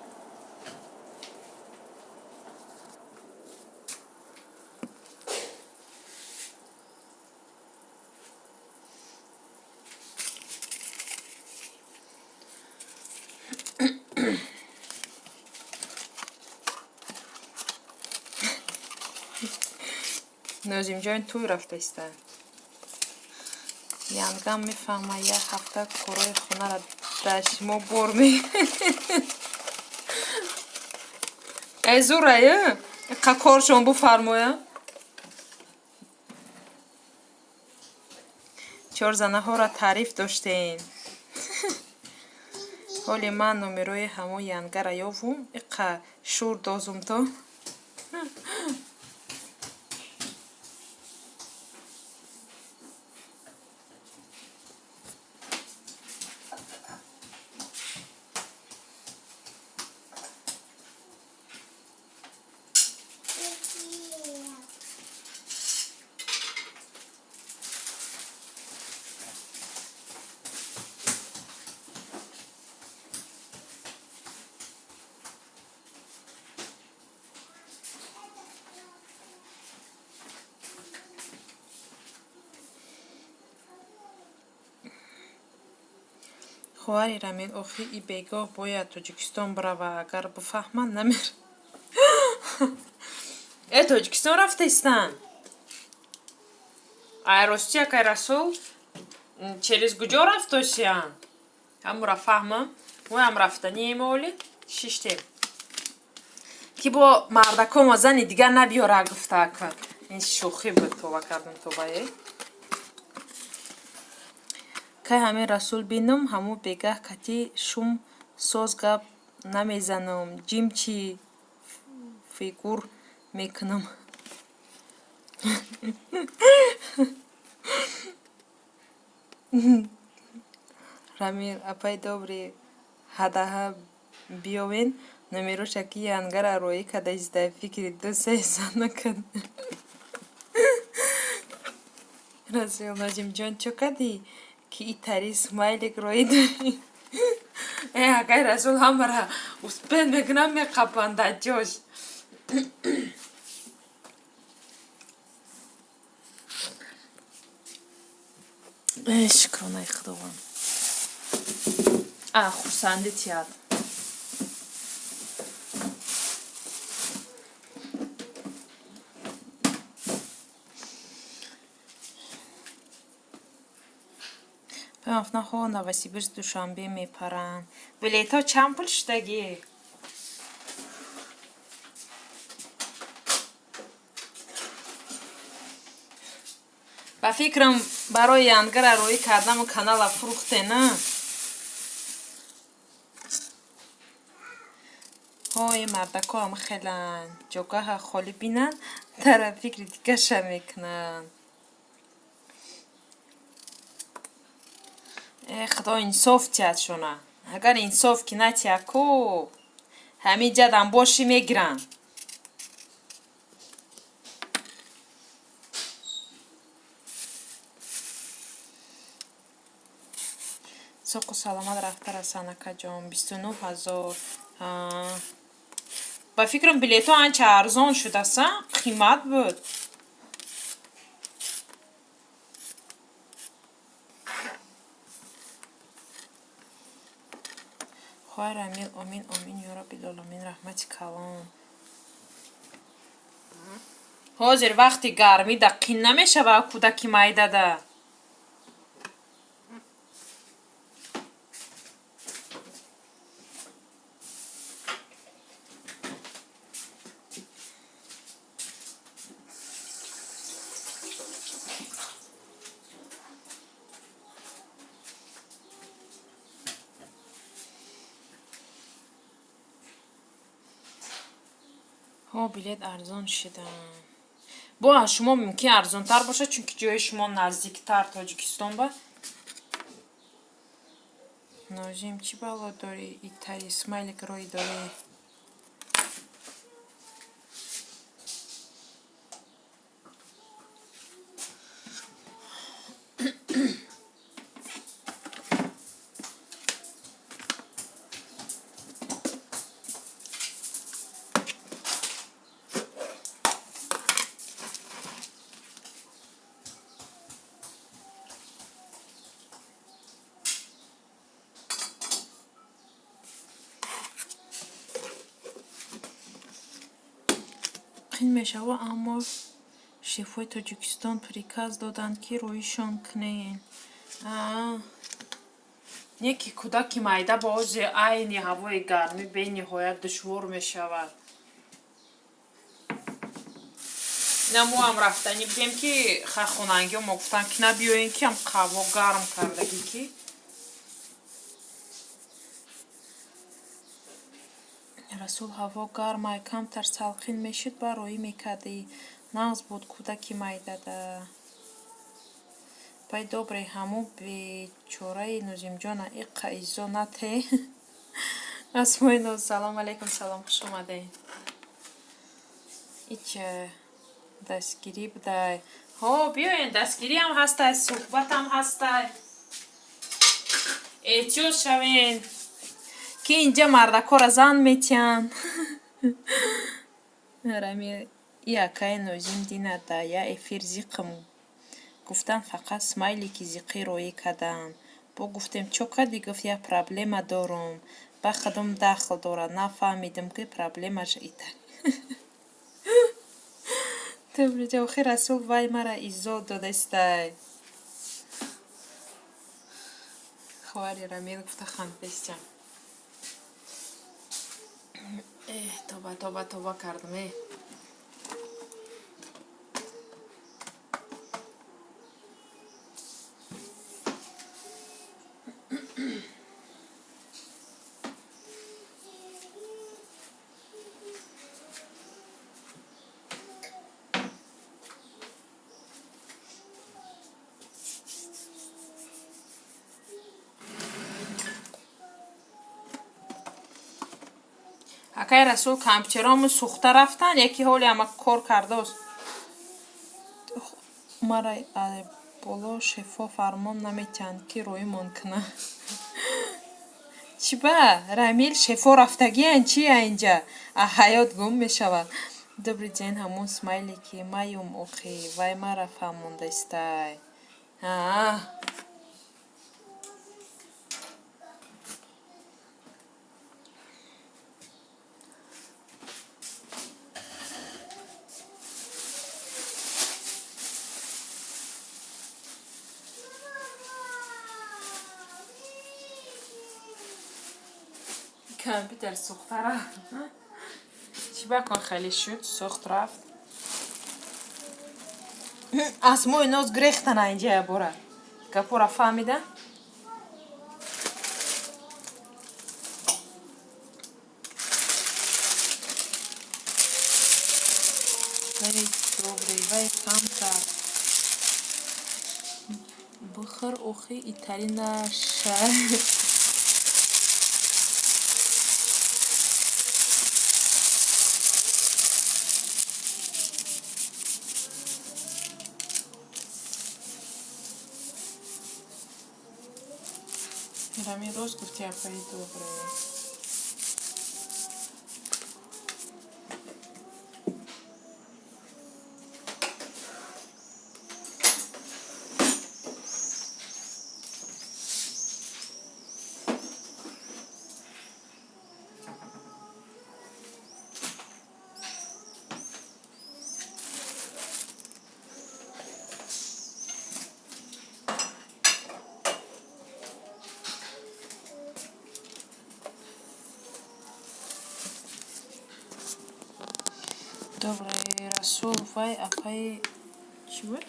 Нозимҷон тӯй рафтаиста. Янгам мефаҳма, як ҳафта корои хонаро дар шумо бор ме. Эй зурай, қа коршон буфармоя. Чор занаҳоро таъриф доштем. Ҳоли ман номерои ҳамон янгара ёвум, иқа шур дозум то. Хоҳари Рамил, охи и бегоҳ бояд Тоҷикистон бирава, агар бифаҳманд намер. Э, Тоҷикистон рафтаистанд. Ай рости, акай Расул, через куҷо рафтосиян? Ҳамура фаҳмам. Моям рафтанием оли шиштем. Ки бо мардакомо зани дигар набиёра гуфта ака. Ин шӯхӣ буд, тоба кардам, тобае. Кай ҳамин Расул бинам, ҳамун бегаҳ кати шум соз гап намезанам, ҷимчи фигур мекунам. Рамил, апай добрый, ҳадаҳа биёвен номероша, ки янгара роӣ кадаиста, фикри ду се зана кад. Расул, Назимҷон, чо кардӣ, ки итари смайлик роӣ дорӣ? Э, акай Расул ҳамара успен мекунам, меқапанда ҷош. Шукронаи Худованд. А, хурсандӣ тиҳад. Паёмафнаҳо Новосибирск, Душанбе мепаранд. Билетҳо чанд пул шудагӣ? Ба фикрам, барои янгара роӣ кардаму канала фурӯхте, на? Ҳои, мардако ҳам хеланд. Ҷогаҳа холӣ бинанд, дара фикри дигаша мекунанд. Э, Худо инсоф тиҳад шона. Агар инсоф ки натиҳад ку, ҳамин ҷадам бошӣ мегиранд. Соқу саломат рафта расан, акаҷон. 29 000. Ба фикрам, билетҳо анча арзон шудааст, қимат буд. Хоҳар Рамил, омин, омин, ё Раббилоламин, раҳмати калон. Ҳозир вақти гармида қин намешавад кӯдаки майдада? Ҳо, билет арзон шидан. Бо аз шумо мумкин арзонтар бошад, чунки ҷои шумо наздиктар Тоҷикистон ба. Нозим, чӣ бало дорӣ? Итари смайлик роӣ дорӣ. Қин мешавад, аммо шефҳои Тоҷикистон приказ доданд, ки роишон кунен. Не ки кӯдаки майда ба ози айни ҳавои гармӣ бениҳоят душвор мешавад. Ина моам рафтанӣ будем, ки хонангиҳо мо гуфтанд, ки набиёем, ки ҳам ҳаво гарм кардагӣ ки. Расул, ҳаво гармай, камтар салқин мешуд, ба роӣ мекардӣ. Нағз буд кӯдаки майдада. Пай добрый, ҳамун бечораи Нозимҷона иққа иззо нате. Асмои ноз, салом алейкум, салом, хуш омадед. Ич дастгирӣ будай. Ҳо, биёен, дастгириам ҳастай, суҳбатам ҳастай. Эҳтиёт шавен, ки инҷа мардакора зан метиҳанд. Рами и акаи Нозим динада я эфир зиқм гуфтан, фақат смайлики зиқӣ роӣ карданд. Бо гуфтем, чо кардӣ, гуфт, я проблема дорум. Ба худум дахл дорад, нафаҳмидим, ки проблемаш итари. Охи Расул, вай мара иззо додастай. Хоҳари Рамил гуфта хандбестям. Э, тоба, тоба, тоба кардам, э. Акай Расул, компютерому сӯхта рафтанд, яки ҳоли ҳама кор кардааст. Мара боло шефҳо фармон наметиҳанд, ки роимон кунанд. Чӣ ба? Рамил, шефҳо рафтагиянд чи инҷа? А ҳаёт гум мешавад. Добрый день, ҳамун смайлики маюм охи, вай мара фаҳмондастай. Аа. Компютер сӯхта рафт. Чӣ бакун, хеле шуд, сӯхт рафт. Асмои ноз гирехтана инҷа бора. Гапора фаҳмида? Вай добрый, вай камтар. Бихӯр, охи итари наша. Рами, рост гуфти, апаи добрый. Добрый, Расул, вай апаи чӣ буд?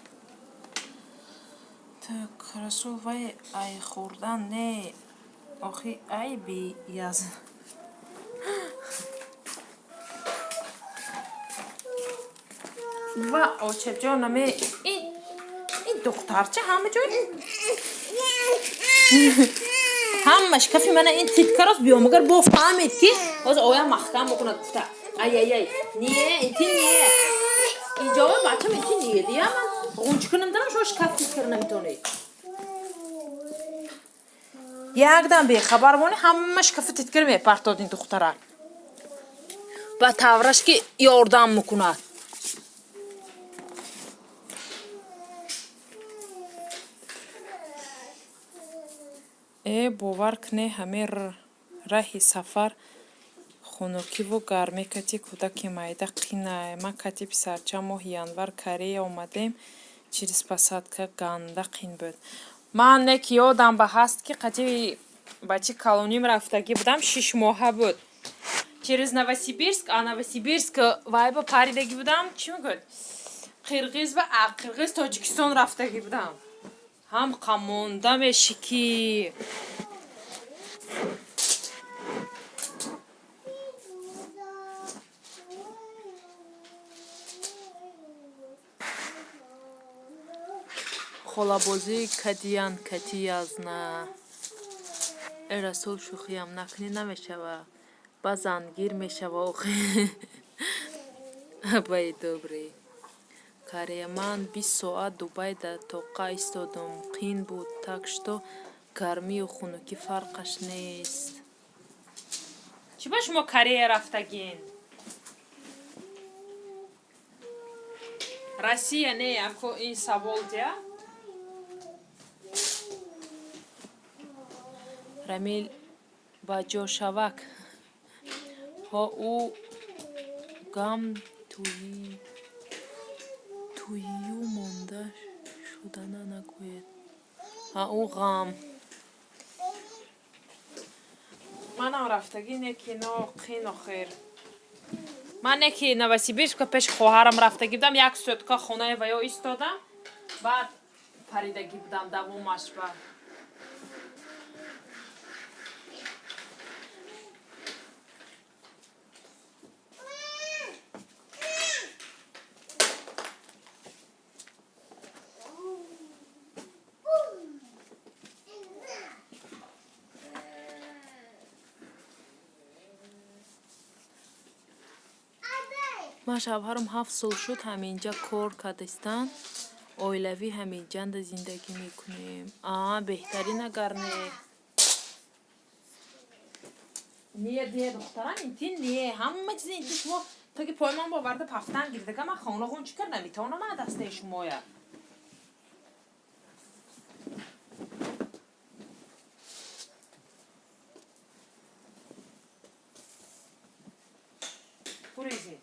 Так, Расул, вай ай хӯрдан не, охи айби яз. Ва очаҷонаме, ин духтарча ҳама ҷой ҳама шкафи мана ин титкарост биёмагар бо фаҳмед, ки ҳозир оям маҳкам бикунад гуфта. Ай-ай-ай, не, инти не. Инҷо бачам, инти не дия, ман ғунч кунам дарам, шумо шкаф титкара наметонед. Якдам бехабар монӣ, ҳама шкафи титкара мепартод ин духтара. Ба тавраш ки ёрдам мекунад. Э, бовар кунед, ҳамин раҳи сафар хунукиву гармӣ кати кӯдаки майда қинай. Ман кати писарчам моҳи январ Корея омадем, через посадка ганда қин буд. Ман не ки ёдам ба ҳаст, ки қати бачи калоним рафтагӣ будам, 6 моҳа буд. Через Новосибирск, а Новосибирск вайба паридагӣ будам, чӣ мегӯяд? Қирғиз ва а Қирғиз Тоҷикистон рафтагӣ будам. Ҳам қамонда мешӣ ки холабозӣ кадиян кати язна. Э, Расул, шӯхиям накунӣ, намешава. Ба зангир мешава охи. Апаи добрый. Корея ман 20 соат Дубай дар тоқа истодум, қин буд, так что гармию хунукӣ фарқаш нест. Чӣ ба шумо Корея рафтагин? Россия не, ако ин савол дия? Рамил ба ҷошавак. Ҳо, ӯ гам тӯю монда шудана нагӯед. Ҳа, ӯ ғам. Манам рафтагӣ не кино қин охир. Ман не ки Новосибирска пеши хоҳарам рафтагӣ будам, як сутка хонаи ваё истодам, баъд паридагӣ будам давомаш ба. Ман шавҳарам 7 сол шуд ҳаминҷа кор кардастанд. Оилавӣ ҳаминҷанда зиндагӣ мекунем. А, беҳтарин агар не. Не, не, духтарам, инти не. Ҳама чизи инти шумо то ки пои ман боварда пафтан гирдага, ман хона ғунчи кар наметавонам аз дастаи шумоя. Гурези.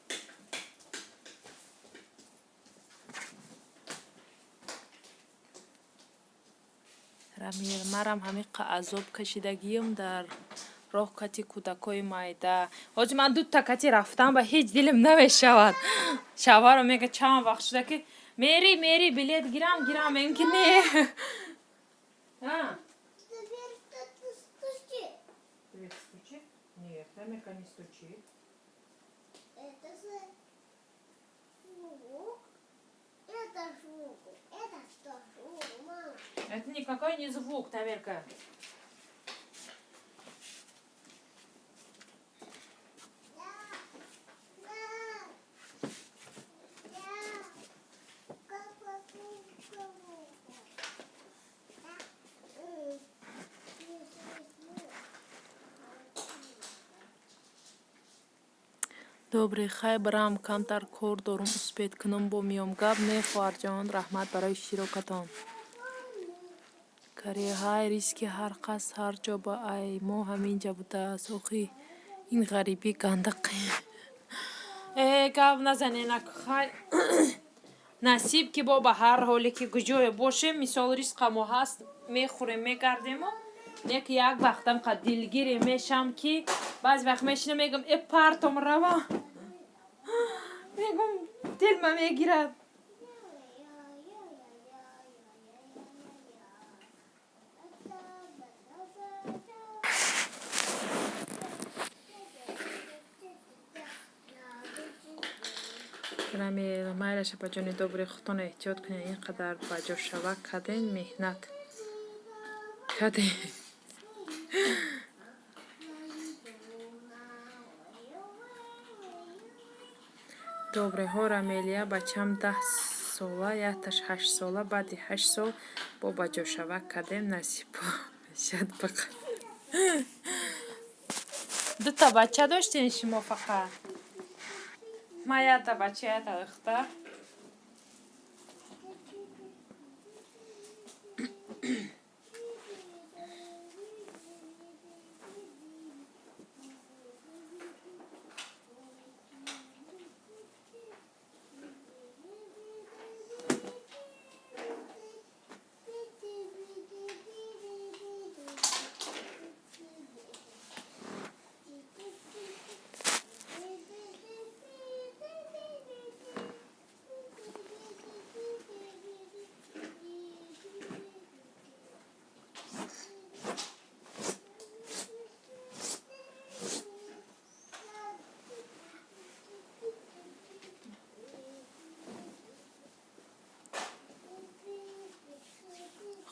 Рамир, марам ҳамиқа азоб кашидагиам дар Роҳ кати кӯдакҳои майда. Ҳозир ман дута кати рафтам, ба ҳеҷ дилам намешавад. Шавҳарам мега, чанд вақт шуда ки мери, мери, билет гирам, гирам, мегӯм ки не. А? Теперь кто-то стучит. Дверь стучит? Нет, Тамерка не стучит. Это звук. Это звук. Это что звук, мама? Это никакой не звук, Тамерка. Да. Да. Да. Как звук. Да. М. Добрый, хай барам, камтар кор дорум, успеть кунам, бо миём. Гап не, хоҳарҷон, раҳмат барои иштирокатон. Кареҳай, риски ҳар кас ҳар ҷо ба ай мо ҳаминҷа будааст. Охи, ин ғарибӣ ганда қиин. Э, гап назанен, хай, насиб ки бо ба ҳар ҳоле ки куҷое бошем, мисол, ризқамо ҳаст, мехӯрем, мегардему. Не ки як вақтам қа дилгире мешам, ки баъзе вақт мешинам, мегӯм, э, партом рава, мегӯм, дилма мегирад. Майла, шапаҷони добрый, худтон эҳтиёт кунед, ин қадар ба ҷошавак карден, меҳнат карден. Добрый ҳо, Рамелия, бачам 10 сола, якташ 8 сола, баъди 8 сол бо ба ҷошавак кардем, насиб шад. Бақа дута бача доштен шумо фақат? Ман якта бача, якта духтар.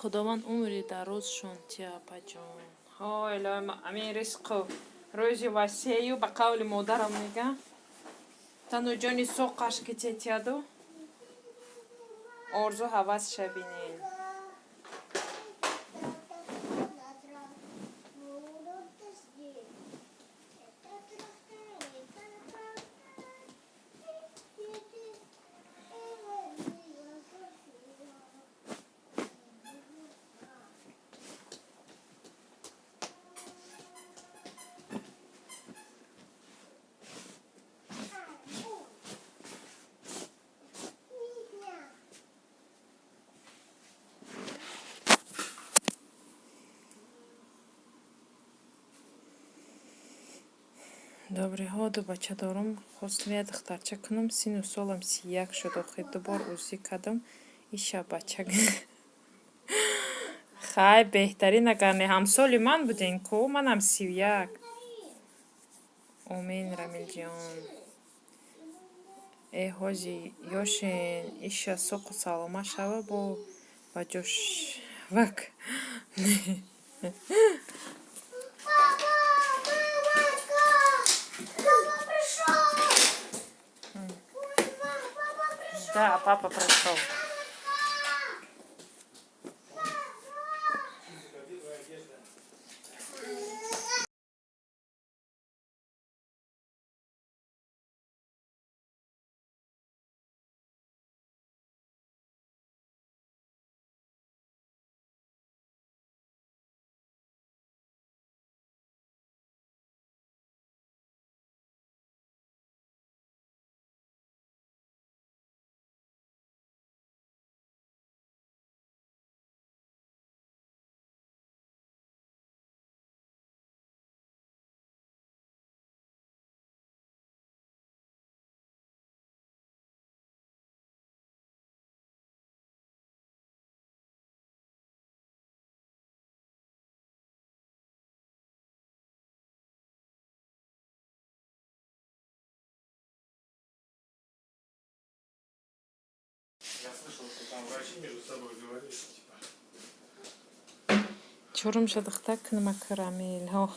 Худованд умри дарозшон тия, апаҷон. Ҳо, илоҳи, амин, ризқу рӯзи васею, ба қавли модарам мега, тану ҷони соқаш ки тетяду орзу ҳавасша бинем. Добрый ҳо, ду бача дорум, хостам як духтарча кунам, сину солам 31 шуд, охир ду бор УЗИ кардам, иша бача. Хай, беҳтарин, агар не ҳамсоли ман буден ку, манам 31. Омин, Рамилҷон. Э, ҳози ёшен, иша соқу саломат шава, бо ба ҷошвак. Папа, мамочка! Папа пришел! Ой, мама, папа пришел! Да, папа пришел. Где твоя одежда? Слышал, что там врачи между собой говорили, типа. Чорумша духтар кунма Рамил. Ҳо.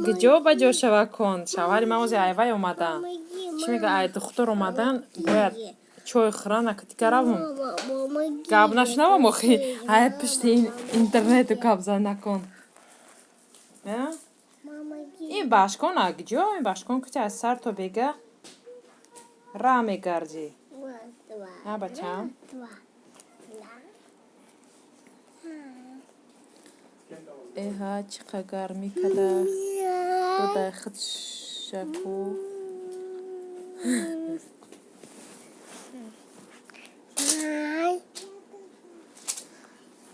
Гиҷо ба ҷо шава кун? Шавҳари ман ози айвай омадан. Чӣ мега, ай духтур омадан, бояд чой хӯран, ака равум. Гап нашунавам охи. Ай пишти интернету гап зан накун. Ин башкон а гиҷо? Ин башкон кути аз сар то бега ра мегардӣ. А бачаам? Эҳа, чӣ қа гармӣ када. Будай худ шаку.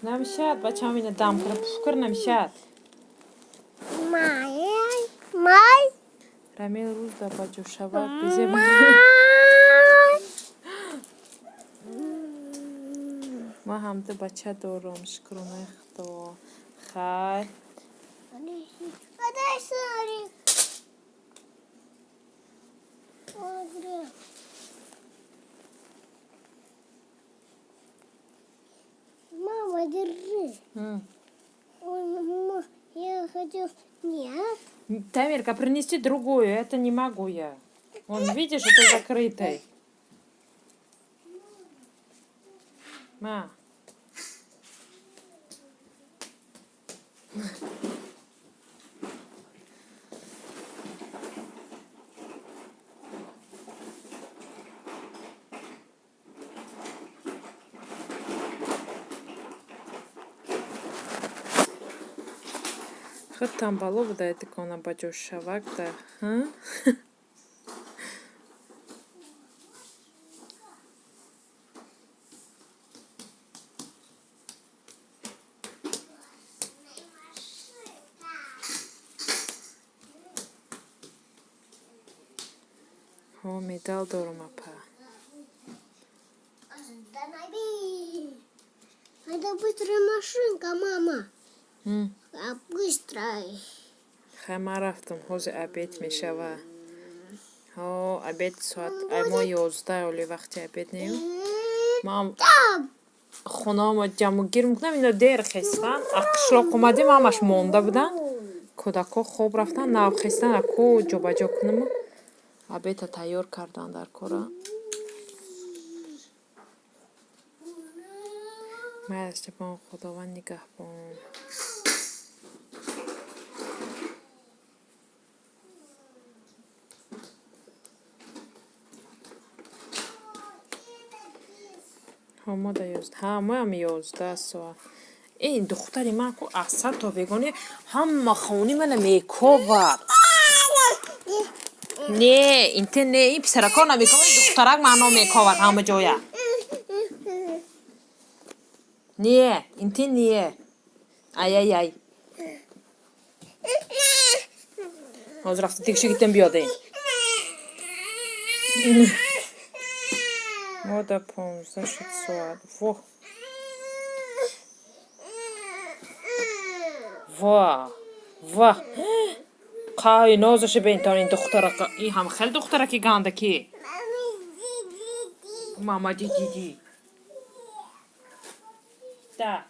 Намешавад, бачаам, ина дам кара пуф кар, намешавад. Рамил рӯз да ба ҷӯшавак безеб. Ман ҳам ду бача дорам, шукронаи Худо. Хайр. Подай шарик. Мама, держи. Я хочу... Нет. Тамирка, принеси другую, это не могу я. Вон, видишь, это закрытый. Ма. Худ тамбало буда дукона ба ҷӯшавак да. Ҳо, медал дорум, апа. Останови! Это быстрая машинка, мама. А быстрая. Хай, ман рафтам, ҳозир обед мешава. Ҳо, обед соат ай мо 11, оли вақти обед нею. Ман хонаома ҷамъу гир мекунам, ино дер хестан. А қишлоқ омадем, ҳамаш монда буданд. Кӯдакҳо хоб рафтанд, нав хестан, аку ҷобаҷо кунаму обеда тайёр кардан дар кора. Майли, Степан, Худованд нигаҳбон. Ҳо, мо да 11. Ҳа, моям 11 соат. Ин духтари ман ку аз сар то бегони ҳама хони мана мековад. Не, инте не, ин писарако намековад, духтарак мано мековад ҳама ҷоя. Не, инте не. Ай-ай-ай. Ҳозир рафта тикши гитем биёдем. Мо да 15 шуд соат. Во. Ва. Ва. Қай нозаше бентон ин духтарака. Ин ҳам хеле духтараки гандаки. Мама ди ди ди. Да.